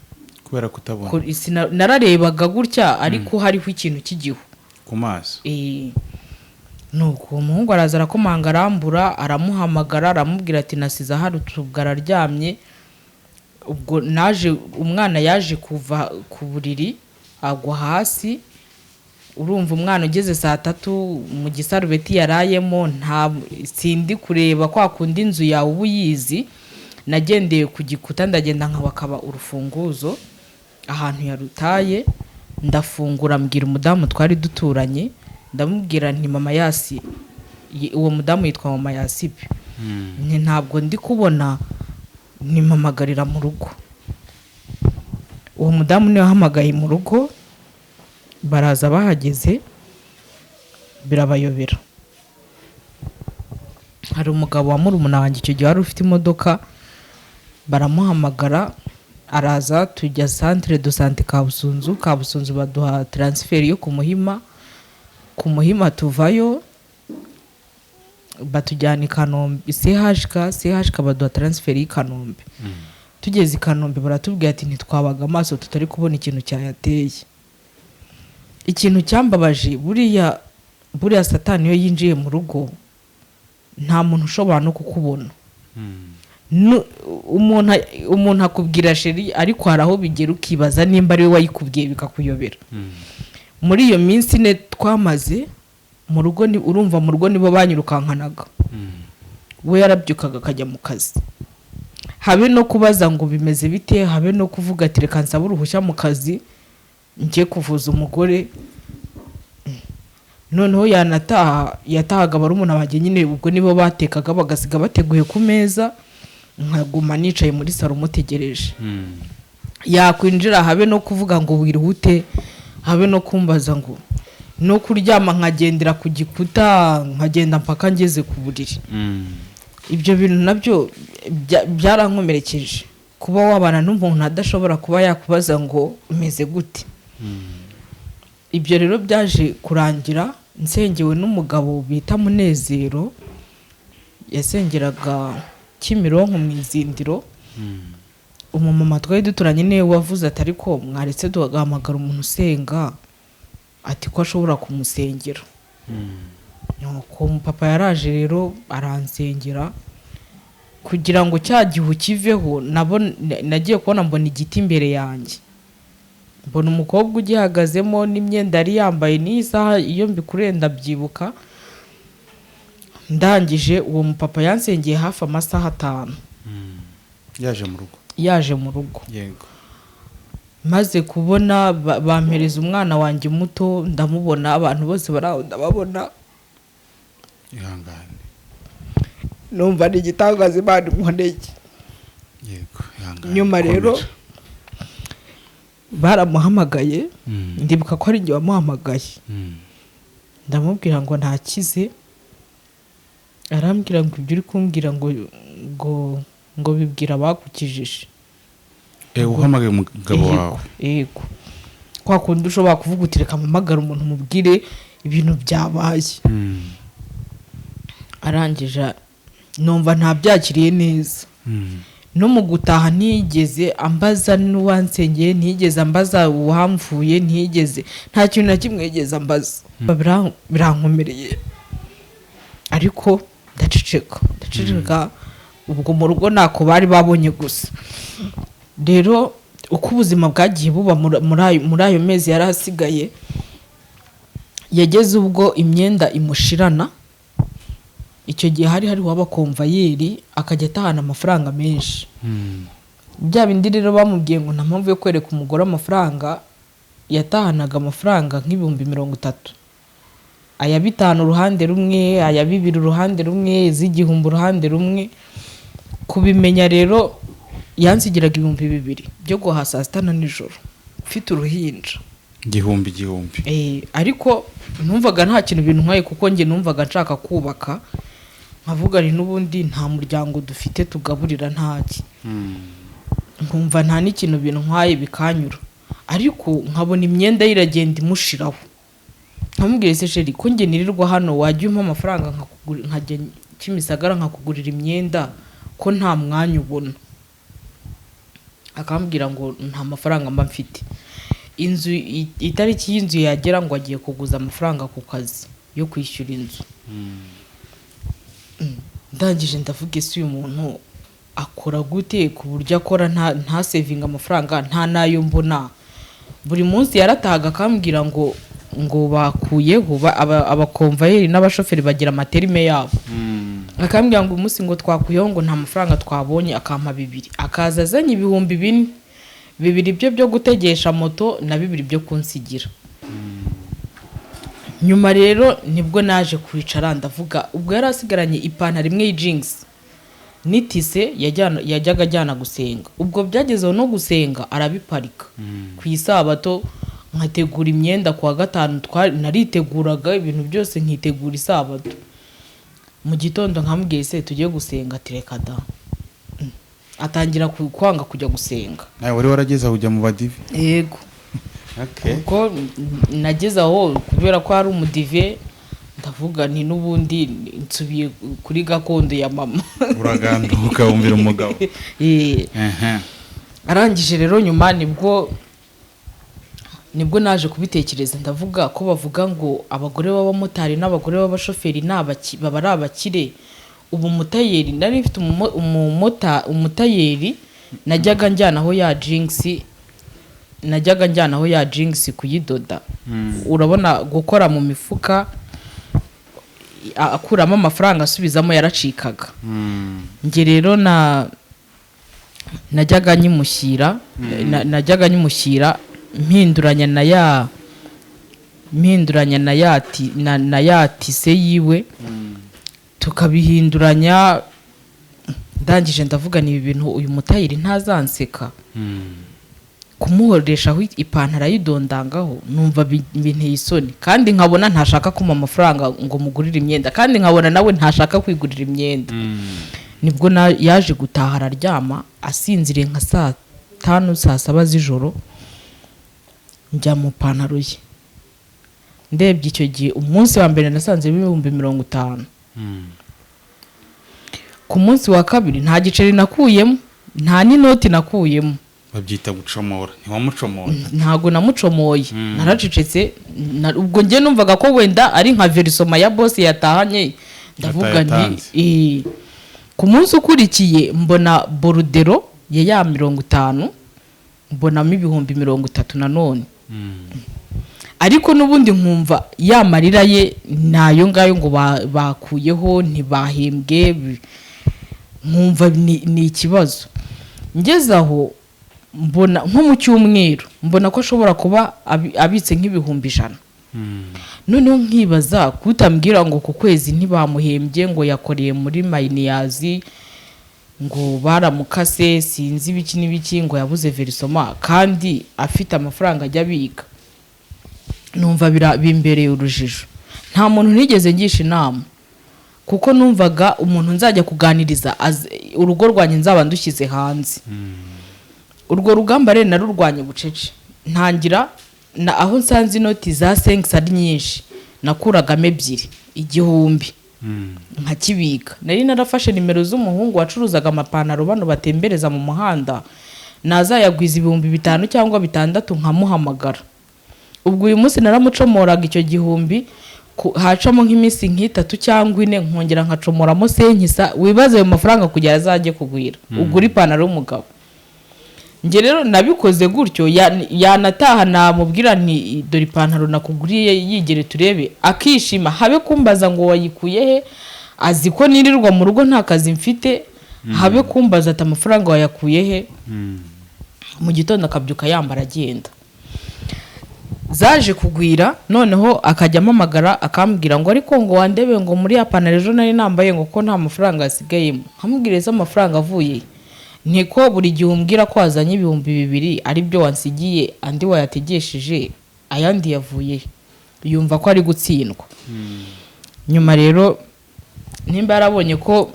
Speaker 2: Kubera kutabona?
Speaker 1: Nararebaga gutya, ariko hariho ikintu cy'igihu
Speaker 2: ku maso.
Speaker 1: Nuko uwo muhungu araza arakomanga, arambura, aramuhamagara, aramubwira ati: "Nasize ahari utubwo araryamye." Ubwo naje, umwana yaje kuva ku buriri agwa hasi. Urumva umwana ugeze saa 3 mu gisarubeti yarayemo, nta sindi kureba kwa kundi inzu yawe uba uyizi. Nagendeye ku gikuta, ndagenda nkabakaba urufunguzo ahantu yarutaye, ndafungura, mbwira umudamu twari duturanye, ndamubwira nti: "Mama Yasi," uwo mudamu yitwa mama Yasipe, nti: "Ntabwo ndi kubona, nimpamagarira mu rugo." Uwo mudamu niwe wahamagaye mu rugo, baraza. Bahageze birabayobera. Hari umugabo wa murumuna wanjye icyo gihe wari ufite imodoka, baramuhamagara araza, tujya centre de santé Kabusunzu. Kabusunzu baduha transfert yo ku Muhima. Ku Muhima tuvayo batujyana i Kanombe CHK. CHK baduha transfert y'i Kanombe. Tugeze i Kanombe baratubwira ati: "Ntitwabaga amaso, tutari kubona ikintu cyayateye." Ikintu cyambabaje, buriya satani iyo yinjiye mu rugo nta muntu ushobora no kukubona. Umuntu akubwira chéri, ariko hari aho bigera ukibaza nimba ari we wayikubwiye, bikakuyobera. Muri iyo minsi 4 twamaze mu rugo, urumva mu rugo nibo banyirukankanaga. We yarabyukaga akajya mu kazi, habe no kubaza ngo bimeze bite, habe no kuvuga ati: "Reka nsabe uruhushya mu kazi njye kuvuza umugore." Noneho yanataha, yatahaga barumuna banjye nyine ubwo nibo batekaga, bagasiga bateguye ku meza, nkaguma nicaye muri salo mutegereje. Yakwinjira, habe no kuvuga ngo wirihute, habe no kumbaza ngo. No kuryama nkagendera ku gikuta, nkagenda mpaka ngeze ku buriri. Ibyo bintu nabyo byarankomerekeje, kuba wabana n'umuntu adashobora kuba yakubaza ngo umeze gute. Ibyo rero byaje kurangira nsengewe n'umugabo bita Munezero, yasengeraga Kimironko mu Izindiro. Umumama twari duturanye niwe wavuze ati: "Ariko mwaretse tugahamagara umuntu usenga," ati ko ashobora kumusengera. Nuko umupapa yaraje rero aransengera kugira ngo cya gihu kiveho. Nabo nagiye kubona mbona igiti imbere yanjye, mbona umukobwa ugihagazemo n'imyenda yari yambaye. N'iyi saha iyo mbikuriye ndabyibuka. Ndangije, uwo mupapa yansengeye hafi amasaha 5.
Speaker 2: Yaje mu rugo?
Speaker 1: Yaje mu rugo. Maze kubona bampereza umwana wanjye muto, ndamubona, abantu bose bari aho ndababona.
Speaker 2: Ihangane.
Speaker 1: Numva ni igitangaza Imana inkoreye.
Speaker 2: Yego, ihangane.
Speaker 1: Nyuma rero
Speaker 2: Komera.
Speaker 1: baramuhamagaye. Ndibuka ko ari njye wamuhamagaye. Ndamubwira ngo ntakize, arambwira ngo: "Ibyo uri kumbwira ngo bibwira abagukijije."
Speaker 2: Uhamagaye umugabo
Speaker 1: Yego,
Speaker 2: wawe?
Speaker 1: Yego, kwa kundi ushobora kuvuga uti: "Reka mpamagare umuntu mubwire ibintu byabaye." Arangije numva ntabyakiriye neza. No mu gutaha ntiyigeze ambaza n'uwansengeye, ntiyigeze ambaza uwamvuye, ntiyigeze, nta kintu na kimwe yigeze ambaza. Birankomereye, ariko ndaceceka, ndaceceka. Ubwo mu rugo ntako bari babonye gusa. Rero uko ubuzima bwagiye buba muri ayo mezi yari asigaye, yageze ubwo imyenda imushirana. Icyo gihe hari hariho abakomvayeri, akajya atahana amafaranga menshi. Bya bindi rero bamubwiye ngo nta mpamvu yo kwereka umugore amafaranga. Yatahanaga amafaranga nk'30,000, aya 5 uruhande rumwe, aya 2 uruhande rumwe, iz'igihumbi uruhande rumwe. Kubimenya rero, yansigiraga 2000 byo guhaha saa sita na nijoro mfite uruhinja.
Speaker 2: Igihumbi igihumbi?
Speaker 1: Ariko numvaga nta kintu bintwaye, kuko njye numvaga nshaka kubaka, nkavuga ni n'ubundi nta muryango dufite tugaburira, ntaki, nkumva nta n'ikintu bintwaye, bikanyura. Ariko nkabona imyenda ye iragenda imushiraho, nkamubwira: "Ese chéri, ko njye nirirwa hano, wajya umpa amafaranga nkajya Kimisagara nkakugurira imyenda, ko nta mwanya ubona?" Akambwira ngo nta mafaranga mba mfite. Inzu itariki y'inzu yagera ngo agiye kuguza amafaranga ku kazi yo kwishyura inzu. Ndangije ndavuga: "Ese uyu muntu akora gute ku buryo akora ntasevinga amafaranga, nta n'ayo mbona?" Buri munsi yaratahaga akambwira ngo bakuyeho abakomvayeri n'abashoferi bagira amaterime yabo. Akambwira ngo uyu munsi ngo twakuyeho, ngo nta mafaranga twabonye, akampa 2, akaza azanye 4000, 2 byo byo gutegesha moto na 2 byo kunsigira. Nyuma rero nibwo naje kwicara ndavuga. Ubwo yari asigaranye ipantaro imwe y'ijingisi n'itise yajyaga ajyana gusenga. Ubwo byagezeho no gusenga arabiparika. Ku isabato nkategura imyenda, ku wa gatanu nariteguraga ibintu byose, nkitegura isabato. Mu gitondo nkamubwiye: "Se tugiye gusenga?" Ati: "Reka da." Atangira kwanga kujya gusenga.
Speaker 2: Nawe wari warageze aho ujya mu badive?
Speaker 1: Yego. Kuko nageze aho kubera ko hari umudive, ndavuga nti n'ubundi nsubiye kuri gakondo ya mama.
Speaker 2: Uraganduka wumvira umugabo.
Speaker 1: Arangije rero nyuma nibwo naje kubitekereza, ndavuga ko bavuga ngo abagore b'abamotari n'abagore b'abashoferi ni baba ari abakire. Ubu umutayeri nari mfite, umutayeri najyaga njyanaho ya jingisi, najyaga njyanaho ya jingisi kuyidoda. Urabona gukora mu mifuka akuramo amafaranga asubizamo, yaracikaga. Njye rero najyaga nyimushyira, najyaga nyimushyira mpinduranya na ya tise yiwe, tukabihinduranya. Ndangije ndavuga ni ibi bintu uyu mutayeri ntazanseka. Kumuhoreshaho ipantaro ayidondangaho, numva binteye isoni, kandi nkabona ntashaka kumpa amafaranga ngo mugurire imyenda, kandi nkabona nawe ntashaka kwigurira imyenda. Nibwo yaje gutaha, araryama, asinziriye nka saa 5, saa 7 z'ijoro, njya mu pantaro ye. Ndebye icyo gihe, umunsi wa mbere nasanze 50,000. Ku munsi wa kabiri nta giceri nakuyemo, nta n'inoti nakuyemo.
Speaker 2: Babyita gucomora. Ntiwamucomora?
Speaker 1: Ntabwo namucomoye, naracecetse. Ubwo njye numvaga ko wenda ari nka versement ya boss yatahanye, ndavuga nti
Speaker 2: Atayatanze.
Speaker 1: Ku munsi ukurikiye mbona borudero ya 50, mbonamo 30,000 nanone. Ariko n'ubundi nkumva ya marira ye ni ayo ngayo, ngo bakuyeho, ntibahembwe, nkumva ni ikibazo. Ngeze aho mbona nko mu cyumweru mbona ko ashobora kuba abitse nk'100,000. Noneho nkibaza kutambwira ngo ku kwezi ntibamuhembye, ngo yakoreye muri mayiniyazi, ngo baramukase, sinzi ibiki n'ibiki, ngo yabuze versement kandi afite amafaranga ajya abika. Numva bimbereye urujijo. Nta muntu nigeze ngisha inama, kuko numvaga umuntu nzajya kuganiriza urugo rwanjye nzaba ndushyize hanze. Urwo rugamba rero narurwanye bucece. Ntangira na aho nsanze inoti za senkisi ari nyinshi, nakuragamo ebyiri, 1000, nkakibika. Nari narafashe nimero z'umuhungu wacuruzaga amapantaro, bano batembereza mu muhanda, nazayagwiza 5000 cyangwa 6000 nkamuhamagara. Ubwo uyu munsi naramucomoraga icyo gihumbi, hacamo nk'iminsi nk'itatu cyangwa ine, nkongera nkacomoramo senkisa. Wibaze ayo mafaranga kugira azajye kugwira ugura ipantaro y'umugabo. Njye rero nabikoze gutyo. Yanataha namubwira nti: "Dore ipantaro nakuguriye, yigere turebe," akishima, habe kumbaza ngo wayikuye he. Azi ko nirirwa mu rugo nta kazi mfite, habe kumbaza ati: "Amafaranga wayakuye he?" Mu gitondo akabyuka yambara agenda. Zaje kugwira, noneho akajya ampamagara akambwira ngo: "Ariko ngo wandebe ngo muri ya pantaro ejo nari nambaye, ngo ko nta mafaranga asigayemo." Nkamubwira: "Ese amafaranga avuye he? Ntiko buri gihe umbwira ko wazanye 2000 ari byo wansigiye, andi wayategesheje, ayandi yavuye he?" Yumva ko ari gutsindwa. Nyuma rero nimba yarabonye ko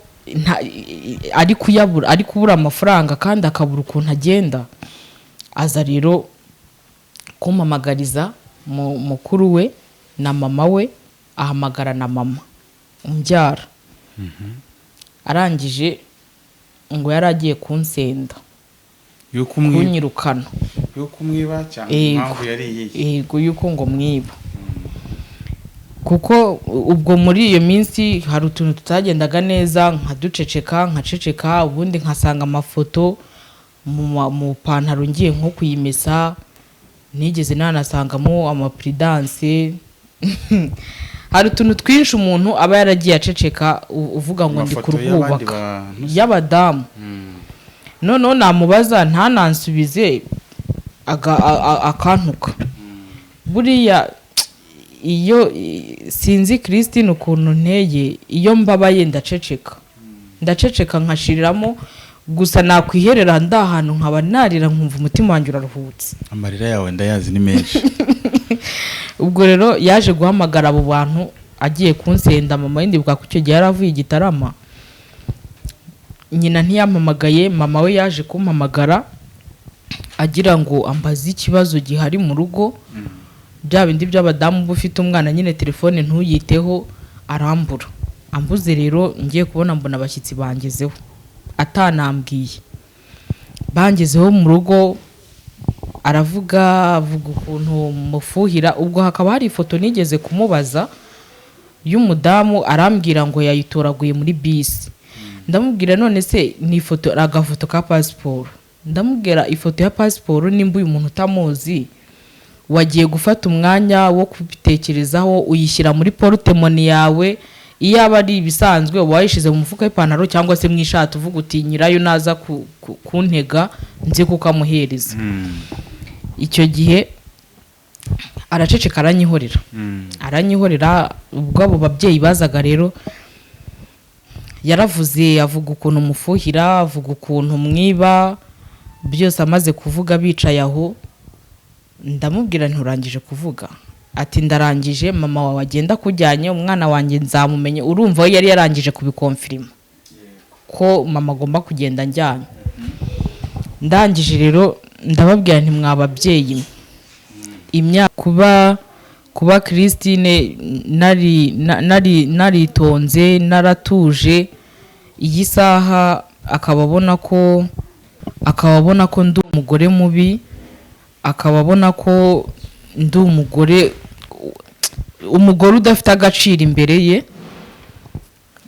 Speaker 1: ari kuyabura, ari kubura amafaranga kandi akabura ukuntu agenda, aza rero kumpamagariza mukuru we na mama we, ahamagara na mama umbyara. Arangije ngo yari agiye kunsenda,
Speaker 2: Yuko umwiba?
Speaker 1: kunyirukana.
Speaker 2: Yuko umwiba cyangwa?
Speaker 1: Yego.
Speaker 2: Impamvu yari iyihe?
Speaker 1: Yego, yuko ngo mwiba, kuko ubwo muri iyo minsi hari utuntu tutagendaga neza, nkaduceceka, nkaceceka, ubundi nkasanga amafoto mu pantaro ngiye nko kuyimesa, nigeze nanasangamo amapuridanse. Hari utuntu twinshi umuntu aba yaragiye aceceka, uvuga ngo ndi
Speaker 2: Amafoto y'abandi
Speaker 1: kurwubaka.
Speaker 2: bantu se?
Speaker 1: Y'abadamu. Noneho namubaza ntanansubize, akantuka. Buriya iyo sinzi Christine ukuntu nteye, iyo mbabaye ndaceceka, ndaceceka nkashiriramo gusa, nakwiherera ndi ahantu nkaba narira, nkumva umutima wanjye uraruhutse.
Speaker 2: Amarira yawe ndayazi, ni menshi.
Speaker 1: Ubwo rero yaje guhamagara abo bantu agiye kunsenda. Mama we ndibuka ko icyo gihe yari avuye i Gitarama, nyina ntiyampamagaye. Mama we yaje kumpamagara agira ngo ambaze ikibazo gihari mu rugo, bya bindi by'abadamu, uba ufite umwana nyine telefone ntuyiteho, arambura. Ambuze rero, ngiye kubona mbona abashyitsi bangezeho atanambwiye, bangezeho mu rugo, aravuga, avuga ukuntu mufuhira. Ubwo hakaba hari ifoto nigeze kumubaza y'umudamu, arambwira ngo yayitoraguye muri bisi. Ndamubwira: "None se ni ifoto, agafoto ka pasiporo?" Ndamubwira: "Ifoto ya pasiporo, nimba uyu muntu utamuzi, wagiye gufata umwanya wo kubitekerezaho uyishyira muri porte-monnaie yawe? Iyo aba ari ibisanzwe uba wayishyize mu mufuka w'ipantaro cyangwa se mu ishati, uvuga uti nyirayo naza kuntega nzi kukamuhereza." Icyo gihe araceceka, aranyihorera, aranyihorera. Ubwo abo babyeyi bazaga rero, yaravuze, avuga ukuntu mufuhira, avuga ukuntu mwiba. Byose amaze kuvuga bicaye aho, ndamubwira nturangije kuvuga? Ati ndarangije, mama wawe agenda akujyanye, umwana wanjye nzamumenye. Urumva we yari yarangije kubikonfirima ko mama agomba kugenda njyanye. Ndangije rero ndababwira nti mwa babyeyi mwe, imyaka kuba Christine nari nari naritonze, naratuje, iyi saha akaba abona ko ndi umugore mubi, akaba abona ko ndi umugore udafite agaciro imbere ye.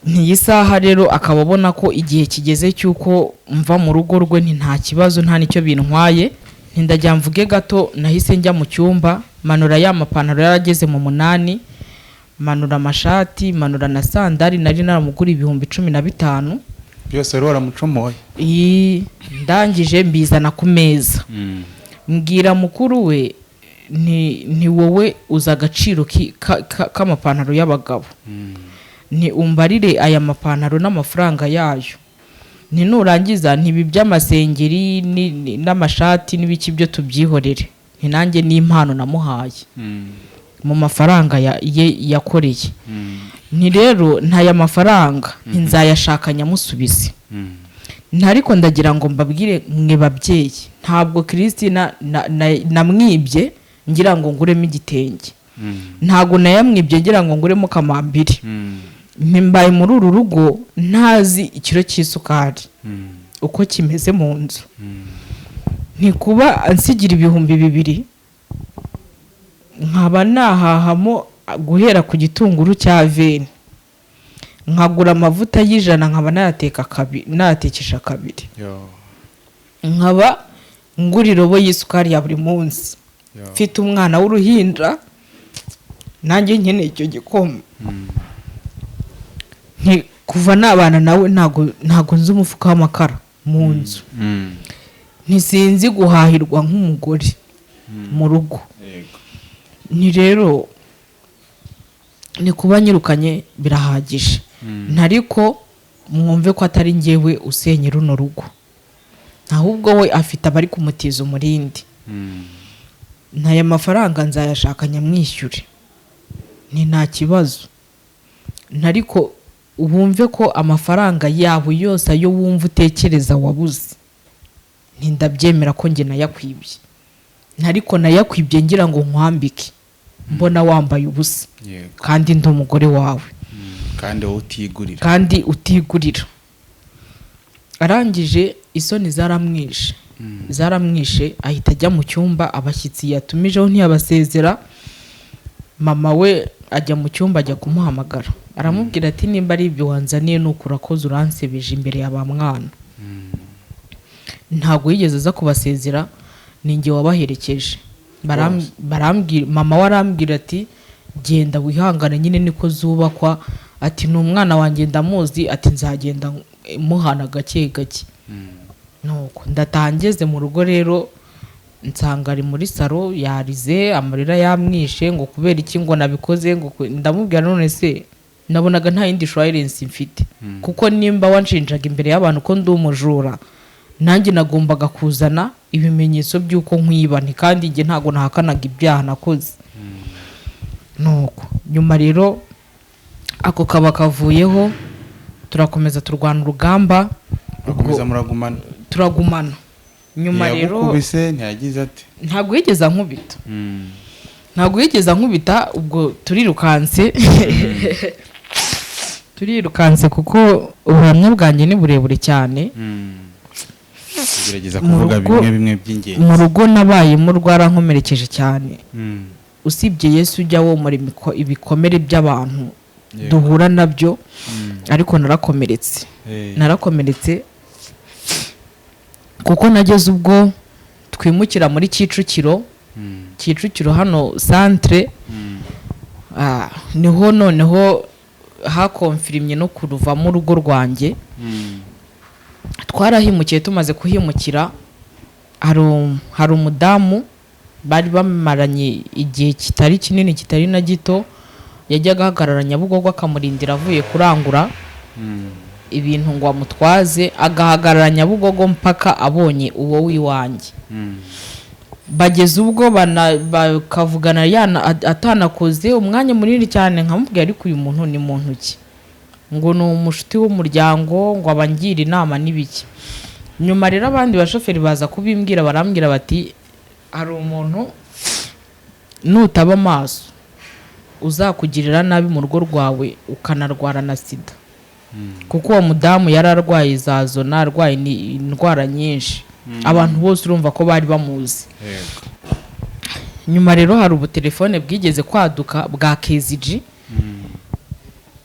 Speaker 1: Ntiyi saha rero akaba abona ko igihe kigeze cy'uko mva mu rugo rwe. Nti nta kibazo, nta n'icyo bintwaye. Ntindajya mvuge gato, nahise njya mu cyumba, manura ya mapantaro yarageze mu 8, manura amashati, manura na sandari nari naramugura 15,000.
Speaker 2: Byose wari waramucomoye?
Speaker 1: Iyi, ndangije mbizana ku meza, mbwira mukuru we nti wowe uzi agaciro k'amapantaro y'abagabo, nti umbarire aya mapantaro n'amafaranga yayo, nti nurangiza ntibi by'amasengeri n'amashati n'ibiki byo tubyihorere, nti nanjye n'impano namuhaye mu mafaranga ye yakoreye, nti rero ntaya mafaranga nzayashaka nyamusubize. Ariko ndagira ngo mbabwire mwe babyeyi, ntabwo Christina namwibye ngira ngo nguremo igitenge, ntabwo nayamwibye ngira ngo nguremo kamambiri. Mbaye muri uru rugo ntazi ikiro cy'isukari uko kimeze mu nzu. Ntikuba ansigira 2000 nkaba nahahamo guhera ku gitunguru cya 20, nkagura amavuta y'100, nkaba nayateka kabiri, nayatekesha kabiri,
Speaker 2: Yo,
Speaker 1: nkaba ngura irobo y'isukari ya buri munsi,
Speaker 2: yo.
Speaker 1: mfite umwana w'uruhinja, nanjye nkeneye icyo gikoma. Nti kuva nabana nawe ntago nzi umufuka w'amakara mu nzu, ntisinzi guhahirwa nk'umugore mu rugo. Ni rero ni kuba nyirukanye birahagije, ntariko mwumve ko atari njyewe usenya runo rugo, ahubwo we afite abari kumutiza umurindi. Ntaya mafaranga nzayashaka nyamwishyure, ni nta kibazo, ntariko wumve ko amafaranga yawe yose ayo wumva utekereza wabuze, ntindabyemera ko njye nayakwibye, ntariko nayakwibye ngira ngo nkwambike mbona wambaye ubusa, kandi ndi umugore wawe.
Speaker 2: Kandi wowe utigurira.
Speaker 1: Kandi utigurira. Arangije isoni zaramwishe, zaramwishe, ahita ajya mu cyumba. Abashyitsi yatumijeho ntiyabasezera. Mama we ajya mu cyumba, ajya kumuhamagara, aramubwira ati nimba ari ibyo wanzaniye nuko urakoze, uransebeje imbere ya ba mwana. Ntabwo yigeze aza kubasezera, ni njye wabaherekeje. Barambwira, mama we arambwira ati genda wihangane nyine niko zubakwa, ati ni umwana wanjye ndamuzi, ati nzagenda muhana gake gake. Nuko ndataha, ngeze mu rugo rero nsanga ari muri salo yarize, amarira yamwishe, ngo kubera iki ngo nabikoze, ngo ndamubwira none se nabonaga nta yindi assurance mfite, kuko nimba wanshinjaga imbere y'abantu ko ndi umujura, nanjye nagombaga kuzana ibimenyetso by'uko nkwiba, nti kandi njye ntabwo nahakanaga ibyaha nakoze. Nuko nyuma rero ako kaba kavuyeho, turakomeza turwana urugamba.
Speaker 2: Murakomeza muragumana?
Speaker 1: Turagumana. Nyuma rero
Speaker 2: Ntiyagukubise? Ntiyagize ati?
Speaker 1: Ntabwo yigeze ankubita, ntabwo yigeze ankubita. Ubwo turirukanse, turirukanse, kuko ubuhamya bwanjye ni burebure cyane.
Speaker 2: Gerageza
Speaker 1: Mu
Speaker 2: kuvuga bimwe bimwe by'ingenzi.
Speaker 1: Mu rugo nabayemo rwarankomerekeje cyane. Usibye Yesu ujya womora ibikomere by'abantu duhura nabyo, ariko narakomeretse. Narakomeretse kuko nageze ubwo twimukira muri Kicukiro. Kicukiro hano centre. Niho noneho hakomfirimye no kuruvamo urugo rwanjye. Twarahimukiye, tumaze kuhimukira hari umudamu bari bamaranye igihe kitari kinini kitari na gito, yajyaga ahagarara Nyabugogo akamurindira avuye kurangura. ibintu ngo amutwaze, agahagarara Nyabugogo mpaka abonye uwo w'iwanjye. Bageze ubwo bakavugana atanakoze umwanya munini cyane. Nkamubwira: "Ariko uyu muntu ni muntu ki?" Ngo ni umushuti w'umuryango, ngo abangira inama n'ibiki. Nyuma rero abandi bashoferi baza kubimbwira, barambwira bati: "Hari umuntu nutaba amaso uzakugirira nabi mu rugo rwawe, ukanarwara na sida." Kuko uwo mudamu yari arwaye za zona, arwaye indwara nyinshi, abantu bose urumva ko bari bamuzi. Nyuma rero hari ubutelefone bwigeze kwaduka bwa KZG.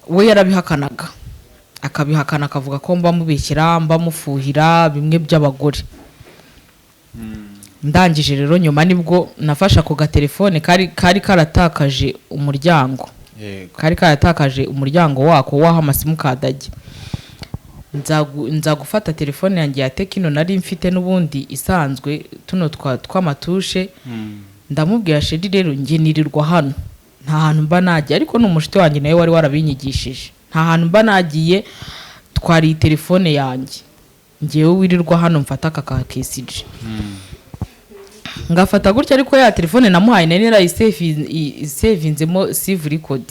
Speaker 1: We yarabihakanaga, akabihakana, akavuga ko mba mubishyira, mba mufuhira, bimwe by'abagore. Ndangije rero nyuma nibwo nafashe ako gatelefone kari karatakaje umuryango, kari karatakaje umuryango wako w'aho amasimukadi ajya. Nza gufata telefone yanjye ya Tecno nari mfite n'ubundi isanzwe, tuno tw'amatushe. Ndamubwira: "Chéri, rero njye nirirwa hano, nta hantu mba nagiye." Ariko ni umushuti wanjye nawe wari warabinyigishije. "Nta hantu mba nagiye, twariye telefone yanjye, ngewe wirirwa hano, mfata aka ka KCG." Ngafata gutya, ariko ya telefone namuhaye nari narayisevinzemo save record,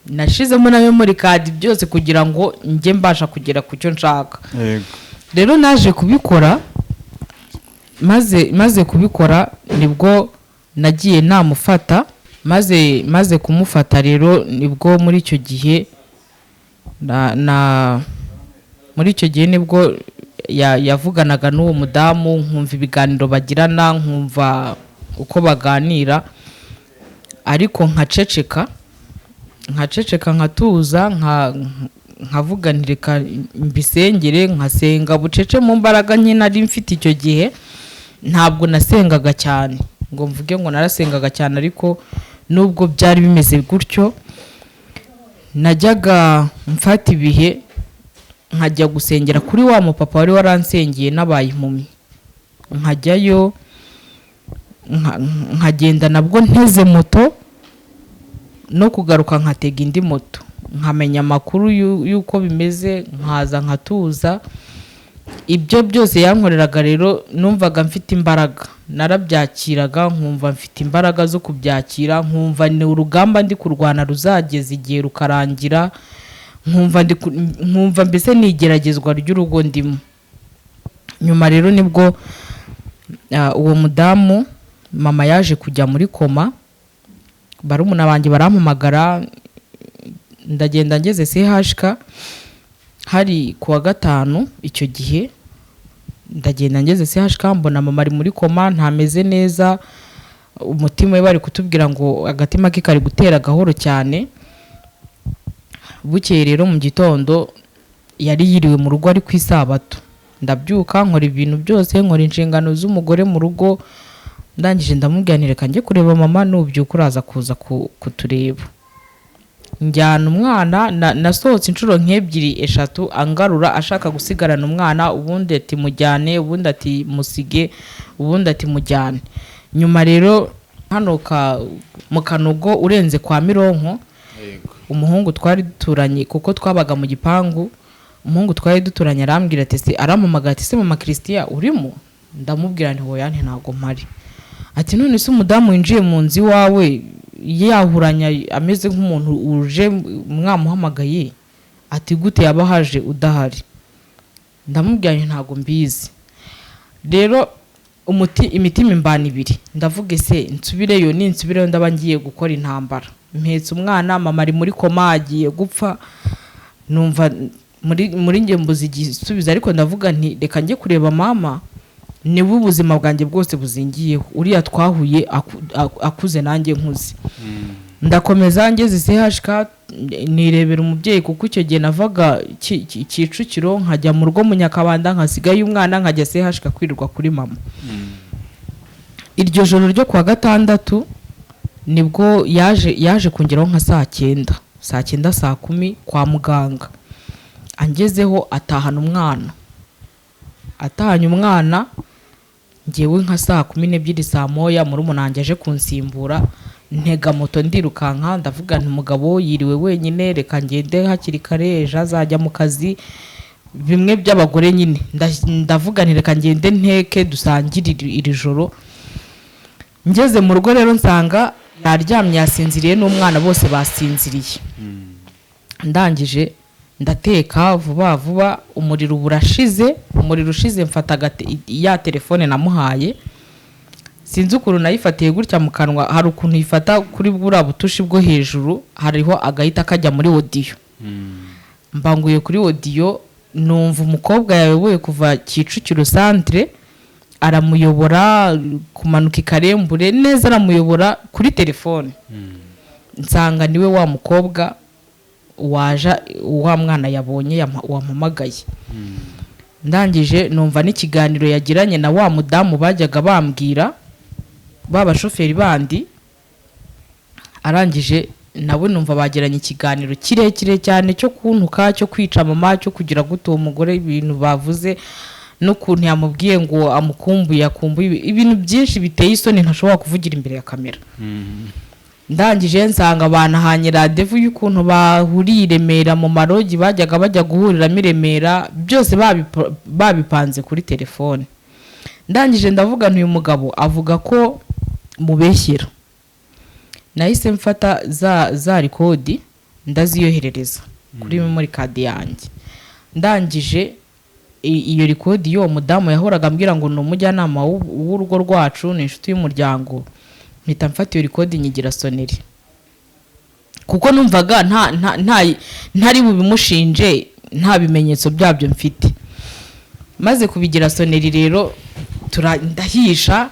Speaker 1: nashizemo na memory card, byose kugira ngo njye mbasha kugera ku cyo nshaka. Rero naje kubikora, maze kubikora nibwo nagiye namufata. Maze kumufata rero nibwo muri icyo gihe na muri icyo gihe nibwo yavuganaga n'uwo mudamu, nkumva ibiganiro bagirana, nkumva uko baganira, ariko nkaceceka, nkaceceka, nkatuza, nkavuga nti: "Reka mbisengere." Nkasenga bucece mu mbaraga nke nari mfite icyo gihe. Ntabwo nasengaga cyane ngo mvuge ngo narasengaga cyane, ariko nubwo byari bimeze gutyo, najyaga mfata ibihe nkajya gusengera kuri wa mupapa wari waransengeye n'abaye impumyi. Nkajyayo, nkagenda nabwo nteze moto, no kugaruka nkatega indi moto, nkamenya amakuru y'uko bimeze, nkaza nkatuza. Ibyo byose yankoreraga rero numvaga mfite imbaraga, narabyakiraga, nkumva mfite imbaraga zo kubyakira, nkumva ni urugamba ndi kurwana ruzageza igihe rukarangira, nkumva mbese ni igeragezwa ry'urugo ndimo. Nyuma rero nibwo uwo mudamu mama yaje kujya muri koma. Barumuna banjye barampamagara, ndagenda. Ngeze CHK hari ku wa gatanu icyo gihe, ndagenda, ngeze CHK mbona mama ari muri koma, ntameze neza. Umutima we bari kutubwira ngo agatima ke kari gutera gahoro cyane. Bukeye rero mu gitondo, yari yiriwe mu rugo ari ku isabato, ndabyuka nkora ibintu byose, nkora inshingano z'umugore mu rugo. Ndangije ndamubwira nti: "Reka njye kureba mama, nubyuka uraza kuza kutureba." Njyana umwana, nasohotse inshuro nk'ebyiri, eshatu, angarura ashaka gusigarana umwana, ubundi ati: "Mujyane", ubundi ati: "Musige", ubundi ati: "Mujyane." Nyuma rero hano mu Kanogo, urenze kwa Mironko, umuhungu twari duturanye, kuko twabaga mu gipangu, umuhungu twari duturanye arambwira ati: "Se", arampamagara ati: "Se mama Christian urimo?" Ndamubwira nti: "Hoya", nti: "Ntabwo mpari." Ati: "None se umudamu winjiye mu nzu iwawe yahuranya ameze nk'umuntu uje mwamuhamagaye", ati: "Gute yaba haje udahari?" Ndamubwira nti: "Ntabwo mbizi." Rero umuti imitima imbana ibiri. Ndavuga: "Ese nsubireyo? Ninsubireyo ndaba ngiye gukora intambara, mpetse umwana, mama ari muri koma, agiye gupfa." Numva muri njye mbuze igisubizo, ariko ndavuga nti: "Reka njye kureba mama, niwe ubuzima bwanjye bwose buzingiyeho, uriya twahuye akuze nanjye nkuze." Ndakomeza, ngeze CHK nirebera umubyeyi, kuko icyo gihe navaga Kicukiro nkajya mu rugo mu Nyakabanda, nkasigayo umwana, nkajya CHK kwirirwa kuri mama. Iryo joro ryo kuwa gatandatu nibwo yaje kungeraho nka saa 9, saa 9, saa 10 kwa muganga. Angezeho atahana umwana, atahanye umwana, ngewe nka saa 12, saa 1, murumuna wanjye aje kunsimbura. Ntega moto ndirukanka, ndavuga nti umugabo yiriwe wenyine, reka ngende hakiri kare, ejo azajya mu kazi, bimwe by'abagore nyine. Ndavuga nti reka ngende nteke dusangire iri joro. Ngeze mu rugo rero nsanga yaryamye, yasinziriye, n'umwana bose basinziriye. Ndangije ndateka vuba vuba, umuriro uba urashize. Umuriro ushize mfata ya telefone namuhaye, sinzi ukuntu nayifatiye gutya mu kanwa, hari ukuntu uyifata kuri buriya butushi bwo hejuru, hariho agahita kajya muri audio. Mbanguye kuri audio, numva umukobwa yayoboye kuva Kicukiro Centre, aramuyobora kumanuka i Karembure neza, aramuyobora kuri telefone. Nsanga niwe wa mukobwa waje wa mwana yabonye wampamagaye. Ndangije numva n'ikiganiro yagiranye na wa mudamu bajyaga bambwira, ba bashoferi bandi. Arangije nawe numva bagiranye ikiganiro kirekire cyane cyo kuntuka, cyo kwica mama, cyo kugira gute uwo mugore, ibintu bavuze n'ukuntu yamubwiye ngo amukumbuye, akumbuye ibintu byinshi biteye isoni ntashobora kuvugira imbere ya kamera. Ndangije nsanga banahanye rendez-vous y'ukuntu bahuriye i Remera mu marogi bajyaga bajya guhuriramo i Remera, byose babipanze kuri telefone. Ndangije ndavuga nti uyu mugabo avuga ko mubeshyera. Nahise mfata za record ndaziyoherereza kuri memory card yanjye. Ndangije iyo record y'uwo mudamu yahoraga ambwira ngo ni umujyanama w'urugo rwacu, ni inshuti y'umuryango, mpita mfata iyo record nyigira sonnerie, kuko numvaga nta nta nta ntari bubimushinje nta bimenyetso byabyo mfite. Maze kubigira sonnerie rero ndahisha,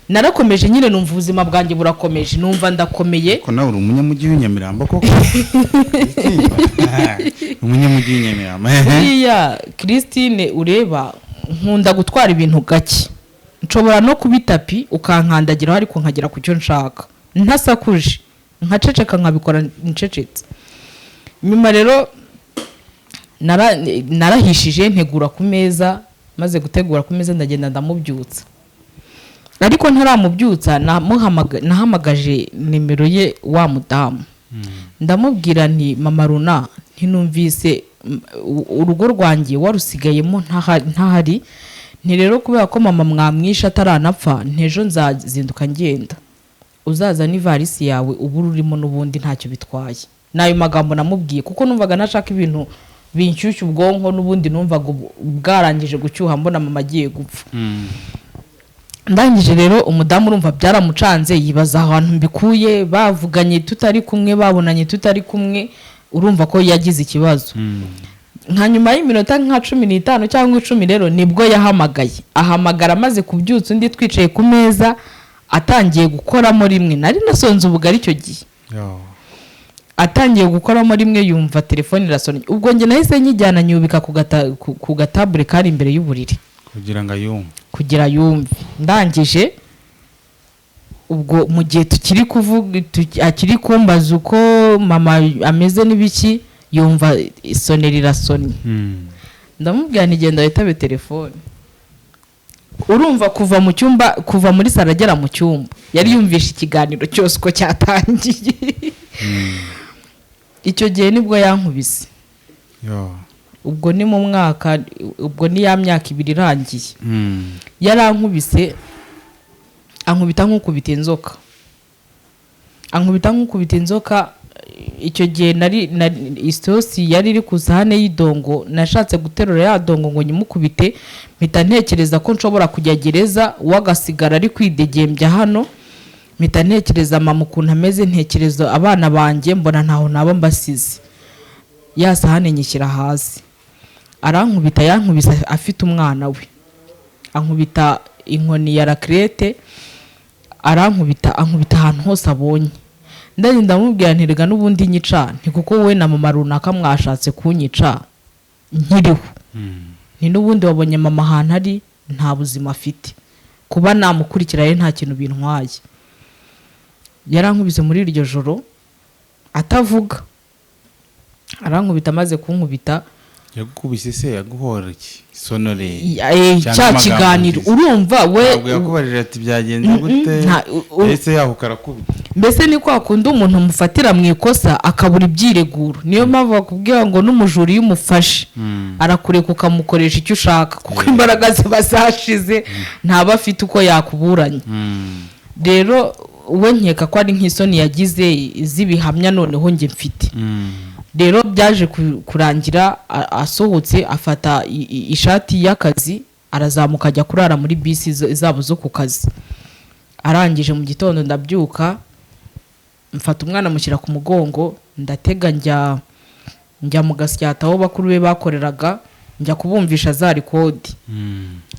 Speaker 1: narakomeje nyine, numva ubuzima bwanjye burakomeje, numva ndakomeye.
Speaker 2: Ko nawe uri umunyamujyi w'inyamirambo koko? Umunyamujyi w'inyamirambo.
Speaker 1: Buriya Christine, ureba nkunda gutwara ibintu gake, nshobora no kuba itapi ukankandagiraho, ariko nkagera ku cyo nshaka ntasakuje, nkaceceka, nkabikora ncecetse. Nyuma rero narahishije, ntegura ku meza. Maze gutegura ku meza ndagenda ndamubyutsa, ariko ntaramubyutsa nahamagaje nimero ye wa mudamu, ndamubwira nti mama runa, ntinumvise urugo rwanjye warusigayemo ntahari, nti rero kubera ko mama mwamwishe ataranapfa, ntejo nzazinduka ngenda, uzaza n'ivarisi yawe uba urimo n'ubundi ntacyo bitwaye. Ni ayo magambo namubwiye, kuko numvaga ntashaka ibintu binshyushya ubwonko, n'ubundi numvaga bwarangije gucyuha mbona mama agiye gupfa. Ndangije rero umudamu urumva byaramucanze, yibaza ahantu mbikuye, bavuganye tutari kumwe, babonanye tutari kumwe, urumva ko yagize ikibazo. Nka nyuma y'iminota nka 15 cyangwa 10 rero nibwo yahamagaye, ahamagara amaze kubyutsa undi, twicaye ku meza atangiye gukoramo rimwe, nari nasonze ubugari icyo gihe.
Speaker 2: Yo.
Speaker 1: Atangiye gukoramo rimwe yumva telefone irasonnye. Ubwo njye nahise nyijyana nyubika ku gatabure kari imbere y'uburiri
Speaker 2: kugira ngo ayumve.
Speaker 1: Kugira yumve. Ndangije ubwo mu gihe tukiri kuvuga, akiri kumbaza uko mama ameze n'ibiki, yumva isoneri irasonnye. Ndamubwira nti genda witabe telefone. Urumva kuva mu cyumba, kuva muri salo agera mu cyumba, yari yumvishe ikiganiro cyose uko cyatangiye. Icyo gihe nibwo yankubise.
Speaker 2: Yo.
Speaker 1: Ubwo ni mu mwaka, ubwo ni ya myaka 2 irangiye. Yarankubise, ankubita nk'ukubita inzoka, ankubita nk'ukubita inzoka. Icyo gihe nari isosi yari iri ku isahane y'idongo, nashatse guterura ya dongo ngo nyimukubite, mpita ntekereza ko nshobora kujya gereza, we agasigara ari kwidegembya hano. Mpita ntekereza mama ukuntu ameze, ntekereza abana banjye, mbona ntaho naba mbasize. Ya sahane nyishyira hasi, arankubita. Yankubise afite umwana we, ankubita inkoni ya raclette, arankubita, ankubita ahantu hose abonye. Ndagenda ndamubwira nti rega n'ubundi nyica, nti kuko wowe na mama runaka mwashatse kunyica nkiriho, nti n'ubundi wabonye mama ahantu ari nta buzima afite, kuba namukurikira rero nta kintu bintwaye. Yarankubise muri iryo joro atavuga, arankubita. Amaze kunkubita
Speaker 2: Yagukubise se yaguhora iki sonore? Cyangwa
Speaker 1: Cya
Speaker 2: amagambo
Speaker 1: kiganiro
Speaker 2: mvise.
Speaker 1: Urumva we.
Speaker 2: Ntabwo yakubajije ati byagenze gute? Yahise yahuka arakubita.
Speaker 1: Mbese ni kwa kundi umuntu amufatira mu ikosa akabura ibyireguro. Niyo mpamvu bakubwira ngo n'umujura iyo umufashe arakureka ukamukoresha icyo ushaka, kuko imbaraga ziba zashize, ntaba afite uko yakuburanya. Rero we nkeka ko ari nk'isoni yagize z'ibihamya noneho njye mfite. Rero byaje kurangira asohotse, afata ishati y'akazi, arazamuka ajya kurara muri bisi zabo zo ku kazi. Arangije mu gitondo ndabyuka, mfata umwana mushyira ku mugongo, ndatega njya mu Gasyata aho bakuru be bakoreraga, njya kubumvisha za record,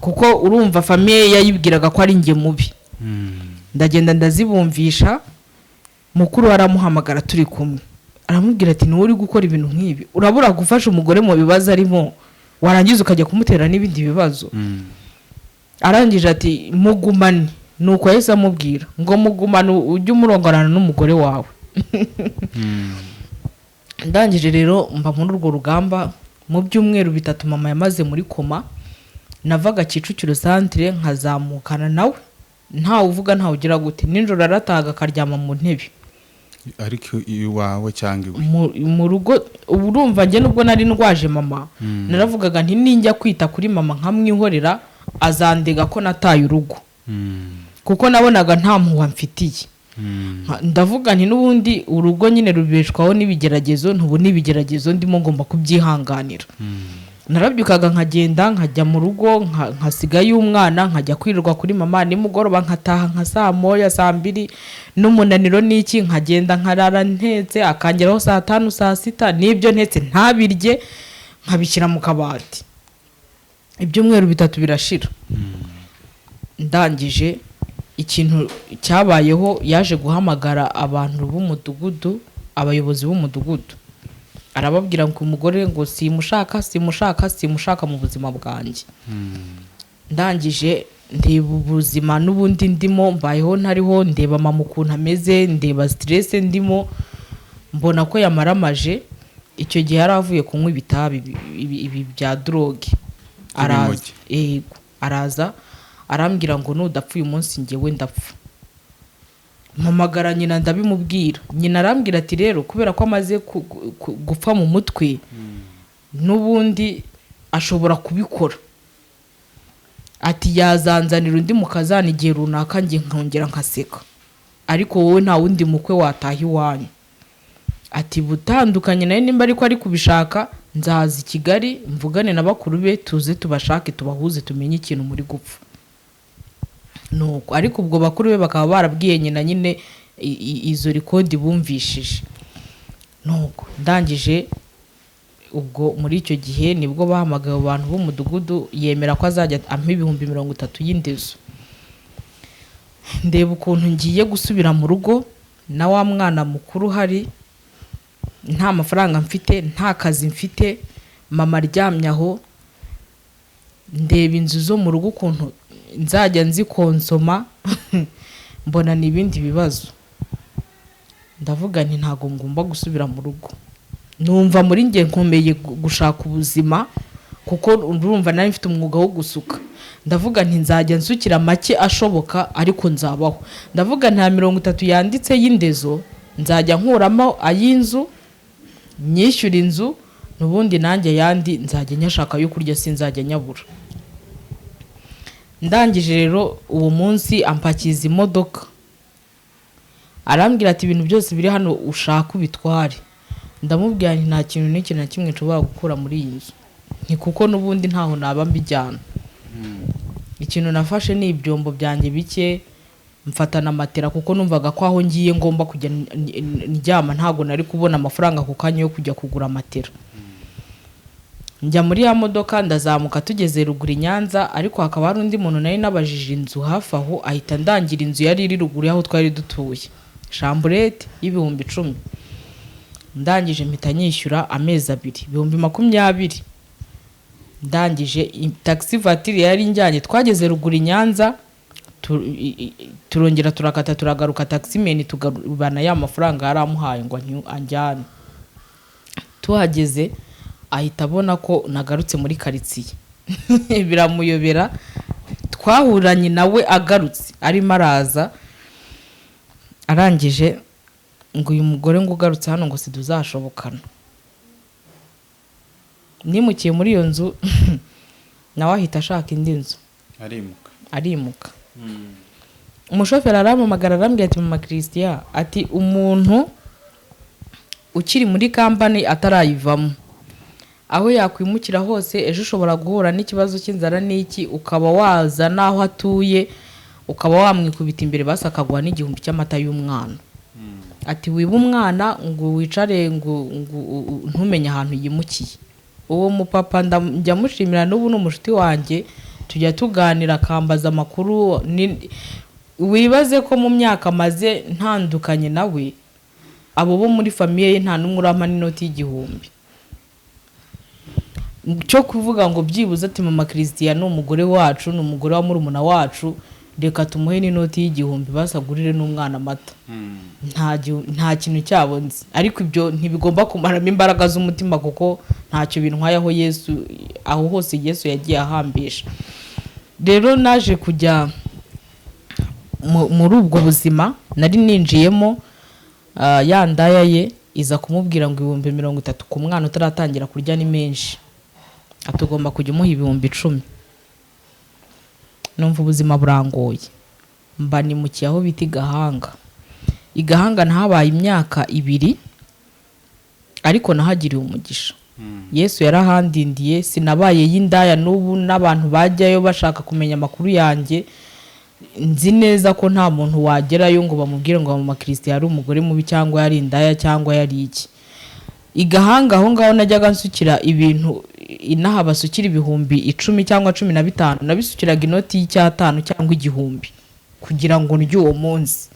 Speaker 1: kuko urumva famille yayibwiraga ko ari njye mubi. Ndagenda ndazibumvisha. Mukuru we aramuhamagara turi kumwe, aramubwira ati: "Niwe uri gukora ibintu nk'ibi, urabura gufasha umugore mu bibazo arimo, warangiza ukajya kumutera n'ibindi bibazo." Arangije ati: "Mugumane." Nuko yahise amubwira ngo: "Mugumane, ujye umurongorana n'umugore wawe." Ndangije rero mba muri urwo rugamba. Mu byumweru 3 mama yamaze muri koma, navaga Kicukiro Santire nkazamukana nawe, ntawe uvuga, ntawe ugira gute. Nijoro aratahaga akaryama mu ntebe.
Speaker 2: Ariko iwawe cyangwa iwe?
Speaker 1: Mu rugo. Ubu urumva njye nubwo nari ndwaje mama, naravugaga nti ninjya kwita kuri mama nkamwihorera, azandega ko nataye urugo, kuko nabonaga nta mpuhwe amfitiye. Ndavuga nti n'ubundi urugo nyine rubeshwaho n'ibigeragezo, ntubona ibigeragezo ndimo, ngomba kubyihanganira. Narabyukaga nkagenda nkajya mu rugo, nkasigayo umwana, nkajya kwirirwa kuri mama, nimugoroba nkataha nka saa 1, saa 2, n'umunaniro n'iki, nkagenda nkarara ntetse, akangeraho saa 5, saa 6, n'ibyo ntetse ntabirye, nkabishyira mu kabati. Ibyumweru 3 birashira. Ndangije ikintu cyabayeho, yaje guhamagara abantu b'umudugudu, abayobozi b'umudugudu, arababwira ngo umugore ngo simushaka, simushaka, simushaka mu buzima bwanjye. Ndangije ndeba ubuzima n'ubundi ndimo mbayeho ntariho, ndeba mama ukuntu ameze, ndeba stress ndimo, mbona ko yamaramaje. Icyo gihe yari avuye kunywa ibitabi ibi bya drogue. Araza.
Speaker 2: Urumogi.
Speaker 1: Yego. Araza arambwira ngo: "Nudapfa uyu munsi njyewe ndapfa." Mpamagara nyina ndabimubwira. Nyina arambwira ati: "Rero kubera ko amaze gupfa mu mutwe, n'ubundi ashobora kubikora." Ati: "Yazanzanira undi mukazana igihe runaka, njye nkongera nkaseka, ariko wowe nta wundi mukwe wataha iwanyu." Ati: "Butandukanye nawe nimba ariko ari kubishaka, nzaza i Kigali mvugane na bakuru be, tuze tubashake, tubahuze, tumenye ikintu muri gupfa." Nuko ariko ubwo bakuru be bakaba barabwiye nyina nyine izo record bumvishije. Nuko ndangije ubwo muri icyo gihe nibwo bahamagaye abo bantu b'umudugudu, yemera ko azajya ampa 30,000 y'indezo. Ndeba ukuntu ngiye gusubira mu rugo na wa mwana mukuru uhari, nta mafaranga mfite, nta kazi mfite, mama aryamye aho. Ndeba inzu zo mu rugo ukuntu nzajya nzikonsoma, mbona ni ibindi bibazo. Ndavuga nti ntabwo ngomba gusubira mu rugo. Numva muri njye nkomeye gushaka ubuzima, kuko urumva nari mfite umwuga wo gusuka. Ndavuga nti nzajya nsukira make ashoboka, ariko nzabaho. Ndavuga nta 30 yanditse y'indezo, nzajya nkuramo ay'inzu nyishyura inzu, n'ubundi nanjye ayandi nzajya nyashaka yo kurya, sinzajya nyabura. Ndangije rero uwo munsi ampakiza imodoka, arambwira ati: "Ibintu byose biri hano ushaka ubitware." Ndamubwira nti nta kintu n'iki na kimwe nshobora gukura muri iyi nzu, ni kuko n'ubundi ntaho naba mbijyana. Ikintu nafashe ni ibyombo byanjye bike, mfata na matera, kuko numvaga ko aho ngiye ngomba kujya ndyama, ntabwo nari kubona amafaranga ako kanya yo kujya kugura matera. Njya muri ya modoka, ndazamuka, tugeze ruguru i Nyanza, ariko hakaba hari undi muntu nari nabajije inzu hafi aho, ahita ndangira inzu yari iri ruguru y'aho twari dutuye, chambrette y'10,000. Ndangije mpita nyishyura amezi abiri 20,000. Ndangije taxi voiture yari njyanye, twageze ruguru i Nyanza, turongera turakata turagaruka, taximan tugarubana ya mafaranga yari amuhaye ngo anjyane. Tuhageze Ahita abona ko nagarutse muri karitsiye, biramuyobera. Twahuranye nawe agarutse, arimo araza, arangije ngo: "Uyu mugore ngo ugarutse hano ngo situzashobokana." Nimukiye muri iyo nzu, nawe ahita ashaka indi nzu.
Speaker 2: Arimuka.
Speaker 1: Arimuka. Umushoferi arampamagara, arambwira ati: "Mama Christian," ati, "umuntu ukiri muri kampani atarayivamo, aho yakwimukira hose, ejo ushobora guhura n'ikibazo cy'inzara n'iki, ukaba waza n'aho atuye, ukaba wamwikubita imbere, basi akaguha n'igihumbi cy'amata y'umwana." Ati: "Wiba umwana ngo wicare ngo ntumenye ahantu yimukiye." Uwo mupapa njya mushimira n'ubu, ni umushuti wanjye, tujya tuganira, akambaza amakuru. Wibaze ko mu myaka maze ntandukanye nawe, abo bo muri famille ye nta n'umwe urampa n'inoti y'igihumbi cyo kuvuga ngo byibuze ati: "Mama Christian ni umugore wacu, ni umugore wa murumuna wacu, reka tumuhe n'inoti y'igihumbi basagurire n'umwana amata." Nta kintu cyabo nzi, ariko ibyo ntibigomba kumaramo imbaraga z'umutima, kuko ntacyo bintwaye aho Yesu, aho hose Yesu yagiye ahambisha. Rero naje kujya muri ubwo buzima nari ninjiyemo, ya ndaya ye iza kumubwira ngo 30,000 ku mwana utaratangira kurya ni menshi, atugomba kujya umuha 10,000. Numva ubuzima burangoye, mba nimukiye aho bita i Gahanga. I Gahanga nahabaye imyaka 2, ariko nahagiriye umugisha. Yesu yarahandindiye, sinabaye y'indaya. N'ubu n'abantu bajyayo bashaka kumenya amakuru yanjye, nzi neza ko nta muntu wagerayo ngo bamubwire ngo mama Christian yari umugore mubi, cyangwa yari indaya, cyangwa yari iki. I Gahanga aho ngaho najyaga nsukira ibintu inaha basukira 10,000 cyangwa 15, nabisukiraga inoti y'icyatanu cyangwa igihumbi kugira ngo ndye uwo munsi,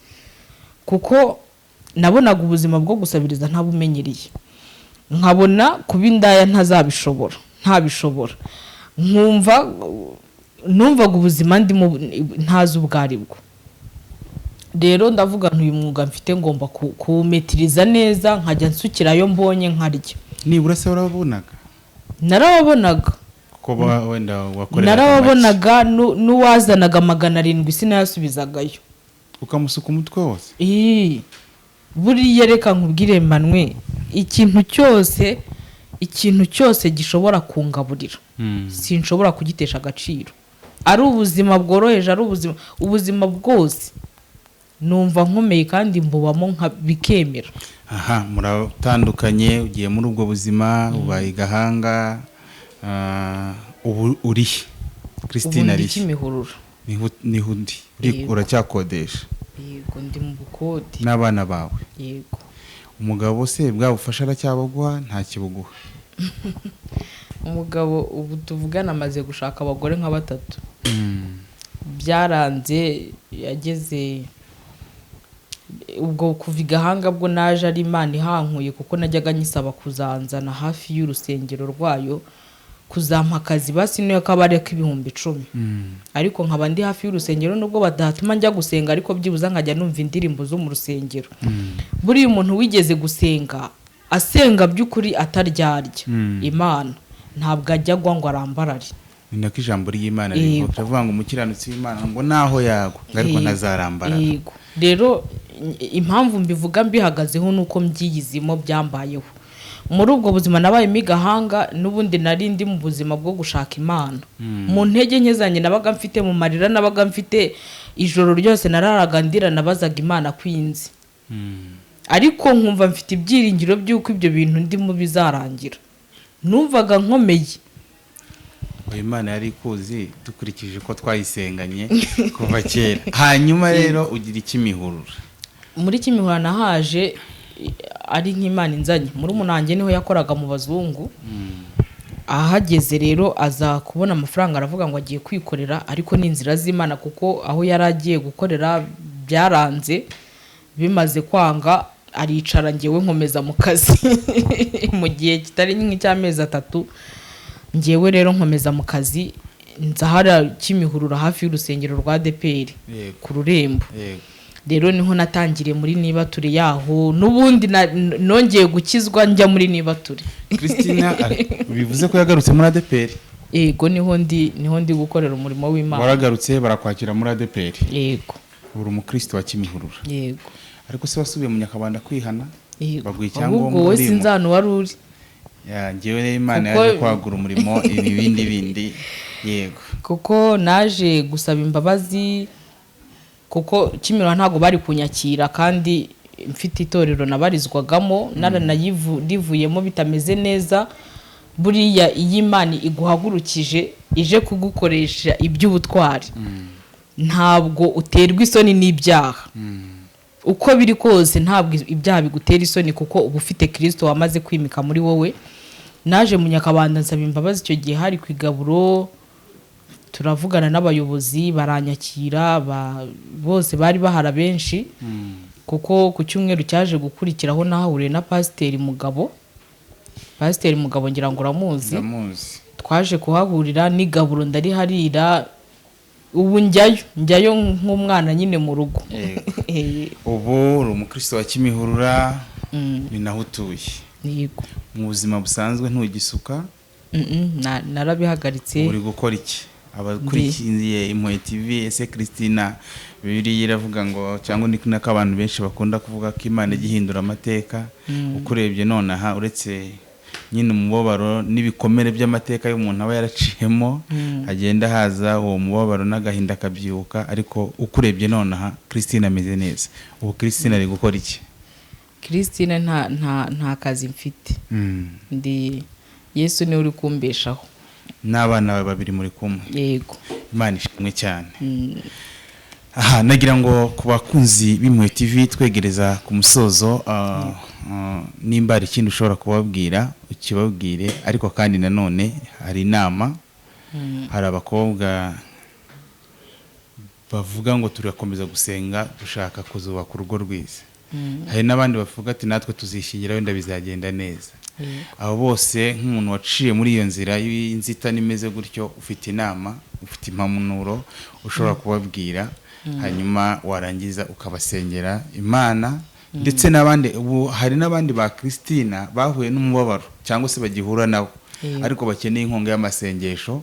Speaker 1: kuko nabonaga ubuzima bwo gusabiriza ntabumenyereye, nkabona kuba indaya ntazabishobora, ntabishobora, nkumva numvaga ubuzima ndimo ntazi ubwo ari bwo. Rero ndavuga nti uyu mwuga mfite ngomba kuwumetiriza neza, nkajya nsukirayo mbonye nkarya.
Speaker 2: Nibura se warababonaga?
Speaker 1: Narababonaga.
Speaker 2: Kuko wenda wakoreraga make.
Speaker 1: Narababonaga, n'uwazanaga 700 sinayasubizagayo.
Speaker 2: Ukamusuka umutwe wose.
Speaker 1: Ii, buriya reka nkubwire manwe, ikintu cyose gishobora kungaburira sinshobora kugitesha agaciro. Ari ubuzima bworoheje, ari ubuzima bwose, numva nkomeye kandi mbubamo nka bikemera.
Speaker 2: Aha muratandukanye, ugiye muri ubwo buzima, ubaye i Gahanga, ubu urihe Christine?
Speaker 1: Ubu ndi
Speaker 2: Arihe?
Speaker 1: Kimihurura.
Speaker 2: Niho undi uri?
Speaker 1: Yego.
Speaker 2: Uracyakodesha?
Speaker 1: Yego, ndi mu bukode.
Speaker 2: N'abana bawe?
Speaker 1: Yego.
Speaker 2: Umugabo se bwa bufasha aracyabuguha, nta kibuguha?
Speaker 1: Umugabo ubu tuvugana amaze gushaka abagore nka batatu, byaranze. Yageze ubwo kuva i Gahanga bwo naje ari Imana ihankuye, kuko najyaga nyisaba kuzanzana hafi y'urusengero rwayo, kuzampa akazi basi niyo kaba ari ak'ibihumbi 10, ariko nkaba ndi hafi y'urusengero, nubwo badatuma njya gusenga, ariko byibuze nkajya numva indirimbo zo mu rusengero. Buriya umuntu wigeze gusenga, asenga by'ukuri ataryarya Imana, ntabwo ajya agwa ngo arambarare.
Speaker 2: Ni nako ijambo ry'Imana
Speaker 1: Yego.
Speaker 2: rivuga, riravuga ngo umukiranutsi w'Imana ngo naho yagwa ngo ariko
Speaker 1: Yego.
Speaker 2: ntazarambarara.
Speaker 1: Yego. Rero impamvu mbivuga mbihagazeho ni uko mbyiyizimo, byambayeho muri ubwo buzima nabayemo i Gahanga. N'ubundi nari ndi mu buzima bwo gushaka Imana mu ntege nke zanjye nabaga mfite, mu marira nabaga mfite, ijoro ryose nararaga ndira, nabazaga Imana kwinzi, ariko nkumva mfite ibyiringiro by'uko ibyo bintu ndimo bizarangira. Numvaga nkomeye.
Speaker 2: Oya, Imana yari ikuzi dukurikije ko twayisenganye kuva kera. Hanyuma rero ugira Ikimihurura.
Speaker 1: Muri Kimihurura nahaje ari nk'Imana inzanye. Muri wanjye niho yakoraga mu bazungu. Ahageze rero aza kubona amafaranga, aravuga ngo agiye kwikorera, ariko ni inzira z'Imana, kuko aho yari agiye gukorera byaranze. Bimaze kwanga aricara, ngewe nkomeza mu kazi mu gihe kitari nk'icy'amezi 3. Ngewe rero nkomeza mu kazi, nza hariya Kimihurura hafi y'urusengero rwa ADEPR, ku rurembo. Rero niho natangiriye muri Nibature yaho, n'ubundi nongeye gukizwa njya muri Nibature.
Speaker 2: Christina bivuze ko yagarutse muri ADEPR.
Speaker 1: Yego, niho ndi gukorera umurimo w'Imana.
Speaker 2: Waragarutse, barakwakira muri ADEPR?
Speaker 1: Yego.
Speaker 2: Uri umukristo wa Kimihurura?
Speaker 1: Yego.
Speaker 2: Ariko se wasubiye mu Nyakabanda kwihana?
Speaker 1: Yego.
Speaker 2: Baguha icyangombwa,
Speaker 1: Ahubwo wowe
Speaker 2: urimo?
Speaker 1: sinzi ahantu wari uri.
Speaker 2: Ya, njyewe rero Imana yaje kwagura umurimo, ibi bindi, yego.
Speaker 1: Kuko naje gusaba imbabazi, kuko Kimihurura ntabwo bari kunyakira kandi mfite itorero nabarizwagamo, naranarivuyemo bitameze neza. Buriya iyo Imana iguhagurukije ije kugukoresha iby'ubutwari, ntabwo uterwa isoni n'ibyaha. Uko biri kose ntabwo ibyaha bigutera isoni, kuko uba ufite Kirisito wamaze kwimika muri wowe. Naje mu Nyakabanda nsaba imbabazi, icyo gihe hari ku igaburo, turavugana n'abayobozi baranyakira, bose bari bahara benshi, kuko ku cyumweru cyaje gukurikiraho nahahuriye na Pasiteri Mugabo. Pasiteri Mugabo ngira ngo uramuzi.
Speaker 2: Ndamuzi.
Speaker 1: Twaje kuhahurira n'igaburo ndariharira. Ubu njyayo nk'umwana nyine mu rugo.
Speaker 2: Ubu uri umukristo wa Kimihurura, ni naho utuye?
Speaker 1: Yego.
Speaker 2: Mu buzima busanzwe ntugisuka?
Speaker 1: Narabihagaritse.
Speaker 2: Uri gukora iki? Abakurikiye Impuhwe TV, ese Christina, Bibiliya iravuga ngo, cyangwa ni nako abantu benshi bakunda kuvuga, ko Imana ijya ihindura amateka. Ukurebye nonaha, uretse nyine umubabaro n'ibikomere by'amateka y'umuntu aba yaraciyemo, hagenda haza uwo mubabaro n'agahinda akabyibuka, ariko ukurebye nonaha Christine ameze neza. Ubu Christine ari gukora iki?
Speaker 1: Christine nta kazi mfite. Ndi Yesu niwe uri kumbeshaho.
Speaker 2: N'abana bawe babiri muri kumwe?
Speaker 1: Yego.
Speaker 2: Imana ishimwe cyane. Aha nagira ngo ku bakunzi b'Impuhwe TV, twegereza ku musozo, nimba hari ikindi ushobora kubabwira ukibabwire, ariko kandi nanone hari inama. Hari abakobwa bavuga ngo turakomeza gusenga, dushaka kuzubaka urugo rwiza. Hari n'abandi bavuga ati natwe tuzishingira, wenda bizagenda neza. Abo bose, nk'umuntu waciye muri iyo nzira y'inzitane imeze gutyo, ufite inama, ufite impanuro ushobora kubabwira, hanyuma warangiza ukabasengera Imana, ndetse n'abandi, ubu hari n'abandi ba Christina bahuye n'umubabaro cyangwa se bagihura nabo, ariko bakeneye inkunga y'amasengesho,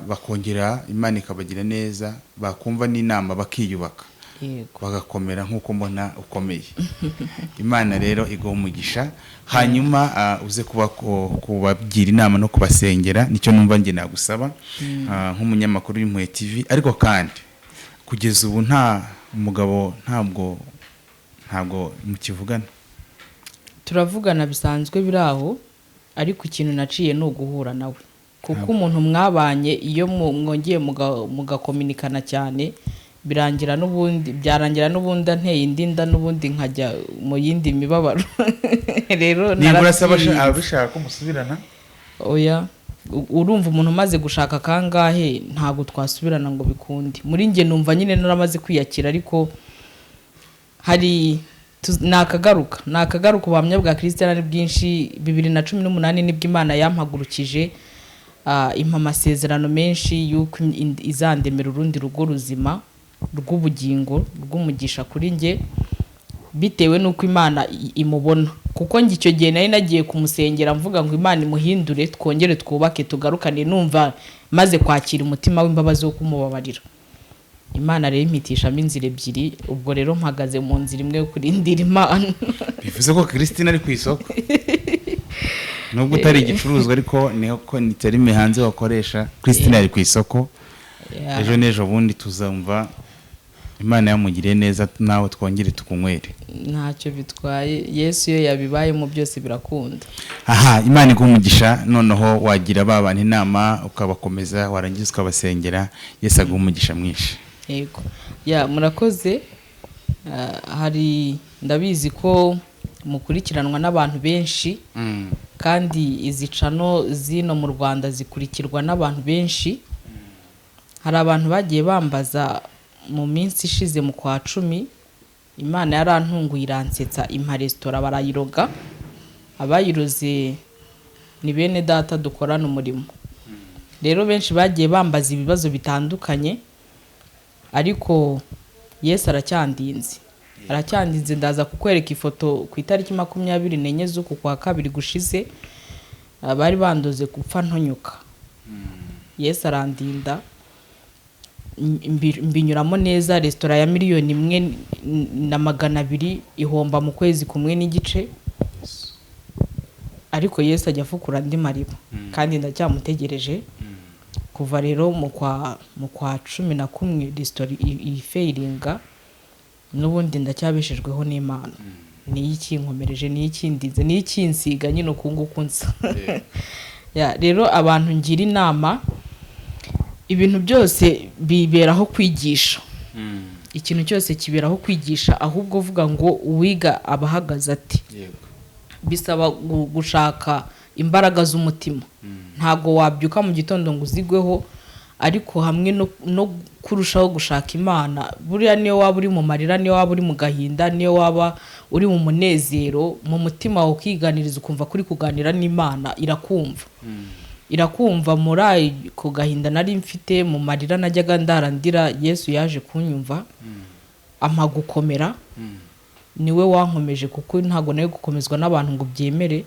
Speaker 2: bakongera Imana ikabagira neza, bakumva n'inama bakiyubaka, bagakomera nk'uko mbona ukomeye. Imana rero iguha umugisha. Hanyuma uze kuba kubagira inama no kubasengera, nicyo numva njye nagusaba nk'umunyamakuru w'Impuhwe TV. Ariko kandi kugeza ubu nta umugabo, ntabwo mukivugana?
Speaker 1: Turavugana bisanzwe biri aho, ariko ikintu naciye ni uguhura nawe, kuko umuntu mwabanye iyo mwongeye mugakominikana cyane, birangira n'ubundi, byarangira n'ubundi anteye indi nda, n'ubundi nkajya mu yindi mibabaro. Rero
Speaker 2: Nibura se
Speaker 1: narabyirinze.
Speaker 2: abishaka ko musubirana?
Speaker 1: Oya, urumva umuntu umaze gushaka kangahe, ntabwo twasubirana ngo bikunde. Muri njye numva nyine naramaze kwiyakira, ariko hari nakagaruka. Ubuhamya bwa Christian ari bwinshi. 2018 nibwo Imana yampagurukije, impa amasezerano menshi y'uko izandemera urundi rugo ruzima rw'ubugingo, rw'umugisha kuri njye, bitewe n'uko Imana imubona. Kuko njye icyo gihe nari nagiye kumusengera mvuga ngo Imana imuhindure, twongere twubake, tugarukane, numva maze kwakira umutima w'imbabazi wo kumubabarira. Imana rero impitishamo inzira ebyiri. Ubwo rero mpagaze mu nzira imwe yo kurindira Imana.
Speaker 2: Bivuze ko Christine ari ku isoko, nubwo utari igicuruzwa, ariko niho ko ni terme hanze bakoresha. Christine ari ku isoko. Ejo n'ejo bundi tuzumva Imana yamugiriye neza, nawe twongere tukunywere.
Speaker 1: Ntacyo bitwaye, Yesu iyo yabibayemo byose birakunda.
Speaker 2: Aha, Imana iguha umugisha. Noneho wagira ba bantu inama, ukabakomeza, warangiza ukabasengera. Yesu aguha umugisha mwinshi.
Speaker 1: Yego, ya, murakoze. Hari ndabizi ko mukurikiranwa n'abantu benshi, kandi izi channel zino mu Rwanda zikurikirwa n'abantu benshi. Hari abantu bagiye bambaza mu minsi ishize mu kwa 10. Imana yarantunguye iransetsa, impa resitora barayiroga. Abayiroze ni bene data dukorana umurimo. Rero benshi bagiye bambaza ibibazo bitandukanye, ariko Yesu Yesu aracyandinze, aracyandinze. Ndaza kukwereka ifoto ku itariki 24 z'uku kwa kabiri gushize, bari bandoze gupfa ntonyuka. Yesu arandinda, mbinyuramo neza. Resitora ya 1,200,000 ihomba mu kwezi kumwe n'igice, ariko Yesu ajya afukura andi mariba, kandi ndacyamutegereje. Kuva rero mu kwa 11 resitora ifailinga, n'ubundi ndacyabeshejweho n'Imana. Niyo ikinkomereje, niyo ikindinze, niyo ikinsiga nyine uku nguku nsa. Ya, rero abantu ngira inama, ibintu byose biberaho kwigisha, ikintu cyose kiberaho kwigisha. Ahubwo uvuga ngo uwiga aba ahagaze ati bisaba gushaka imbaraga z'umutima. Ntabwo wabyuka mu gitondo ngo uzigweho, ariko hamwe no kurushaho gushaka Imana, buriya niyo waba uri mu marira, niyo waba uri mu gahinda, niyo waba uri mu munezero, mu mutima wawe ukiganiriza, ukumva kuri kuganira n'Imana, irakumva, irakumva. Muri ako gahinda nari mfite, mu marira najyaga ndarandira, Yesu yaje kunyumva, ampa gukomera. Niwe wankomeje, kuko ntabwo nari gukomezwa n'abantu ngo byemere.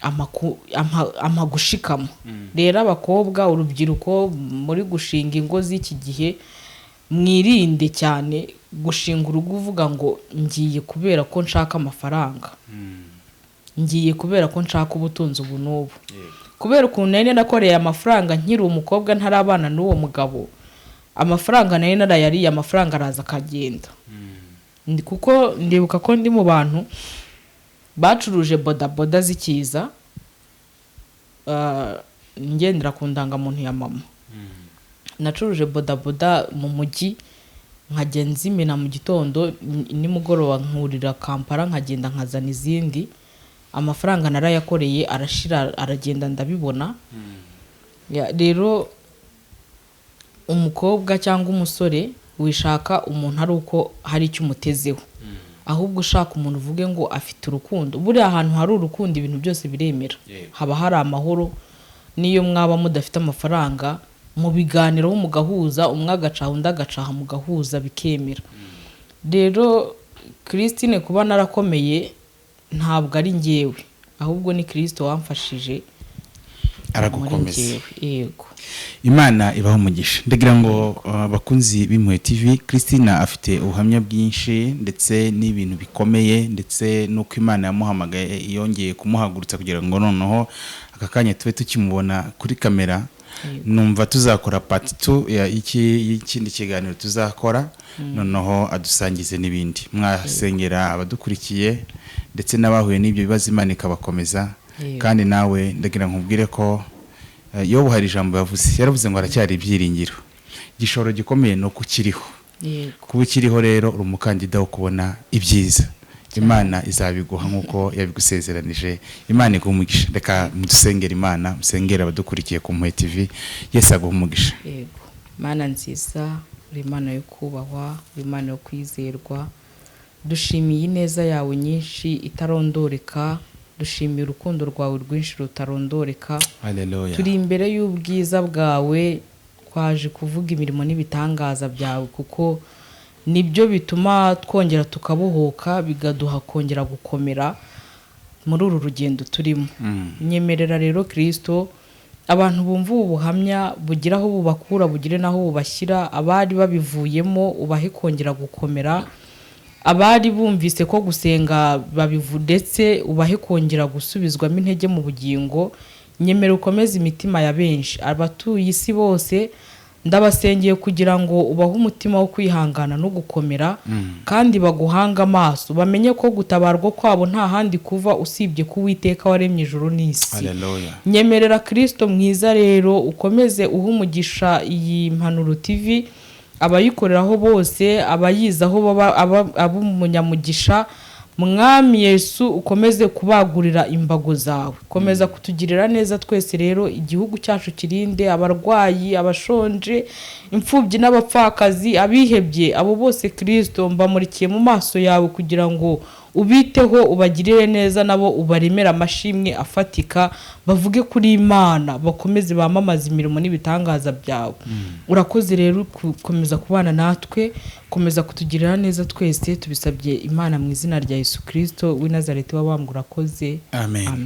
Speaker 1: Ampa gushikama. Rero abakobwa, urubyiruko muri gushinga ingo z'iki gihe, mwirinde cyane gushinga urugo uvuga ngo ngiye kubera ko nshaka amafaranga, ngiye kubera ko nshaka ubutunzi ubu n'ubu. Kubera ukuntu nari narakoreye amafaranga nkiri umukobwa, ntarabana n'uwo mugabo, amafaranga nari narayariye, amafaranga araza akagenda. Kuko ndibuka ko ndi mu bantu bacuruje bodaboda zikiza, ngendera ku ndangamuntu ya mama. Nacuruje bodaboda mu mujyi, nkajya nzimena mu gitondo, nimugoroba nkurira Kampala, nkagenda nkazana izindi. Amafaranga narayakoreye, arashira, aragenda, ndabibona. Ya, rero umukobwa cyangwa umusore, wishaka umuntu ari uko hari icyo umutezeho, ahubwo ushaka umuntu uvuge ngo afite urukundo. Buriya ahantu hari urukundo ibintu byose biremera, haba hari amahoro. N'iyo mwaba mudafite amafaranga, mu biganiro mugahuza, umwe agacaha undi agacaha, mugahuza bikemera. Rero Christine, kuba narakomeye ntabwo ari njyewe, ahubwo ni Kirisito wamfashije muri
Speaker 2: Aragukomeza.
Speaker 1: njyewe, yego.
Speaker 2: Imana ibaho umugisha. Ndagira ngo abakunzi b'Impuhwe TV, Christina afite ubuhamya bwinshi ndetse n'ibintu bikomeye, ndetse n'uko Imana yamuhamagaye, yongeye kumuhagurutsa kugira ngo noneho aka kanya tube tukimubona kuri kamera. Numva tuzakora part 2 ya iki y'ikindi kiganiro tuzakora, noneho adusangize n'ibindi. Mwasengera abadukurikiye ndetse n'abahuye n'ibyo bibazo, Imana ikabakomeza. Kandi nawe ndagira nkubwire ko Yobu hari ijambo yavuze, yaravuze ngo haracyari ibyiringiro. Igishoro gikomeye ni uko ukiriho. Kuba ukiriho rero, uri umukandida wo kubona ibyiza. Imana izabiguha nk'uko yabigusezeranije. Imana iguha umugisha. Reka mudusengere Imana, musengere abadukurikiye ku Mpuhwe TV. Yesu aguha umugisha.
Speaker 1: Yego. Mana nziza, uri Imana yo kubahwa, uri Imana yo kwizerwa. Dushimiye ineza yawe nyinshi itarondoreka, dushimiye urukundo rwawe rwinshi rutarondoreka.
Speaker 2: Haleluya.
Speaker 1: Turi imbere y'ubwiza bwawe, twaje kuvuga imirimo n'ibitangaza byawe, kuko nibyo bituma twongera tukabohoka, bikaduha kongera gukomera muri uru rugendo turimo. Nyemerera rero Kirisito, abantu bumva ubu buhamya bugira aho bubakura, bugire n'aho bubashyira. Abari babivuyemo ubahe kongera gukomera, abari bumvise ko gusenga babivu ndetse ubahe kongera gusubizwamo intege mu bugingo. Nyemera ukomeze imitima ya benshi. Abatuye isi bose ndabasengeye kugira ngo ubahe umutima wo kwihangana no gukomera, kandi baguhange amaso, bamenye ko gutabarwa kwabo nta handi kuva usibye ku Uwiteka waremye ijuru n'isi.
Speaker 2: Haleluya.
Speaker 1: Nyemerera Kirisito mwiza rero, ukomeze uhe umugisha iyi Mpanuro TV, abayikoreraho bose, abayizaho baba ab'umunyamugisha. Mwami Yesu, ukomeze kubagurira imbago zawe, komeza kutugirira neza twese. Rero igihugu cyacu kirinde abarwayi, abashonje, imfubyi n'abapfakazi, abihebye, abo bose Kirisito mbamurikiye mu maso yawe kugira ngo Ubiteho, ubagirire neza, nabo ubaremere amashimwe afatika, bavuge kuri Imana, bakomeze bamamaze imirimo n'ibitangaza byawe. Urakoze rero gukomeza kubana natwe, komeza kutugirira neza twese. Tubisabye Imana mu izina rya Yesu Kirisito w'i Nazareti wabambwe. Urakoze.
Speaker 2: Amen.
Speaker 1: Amen.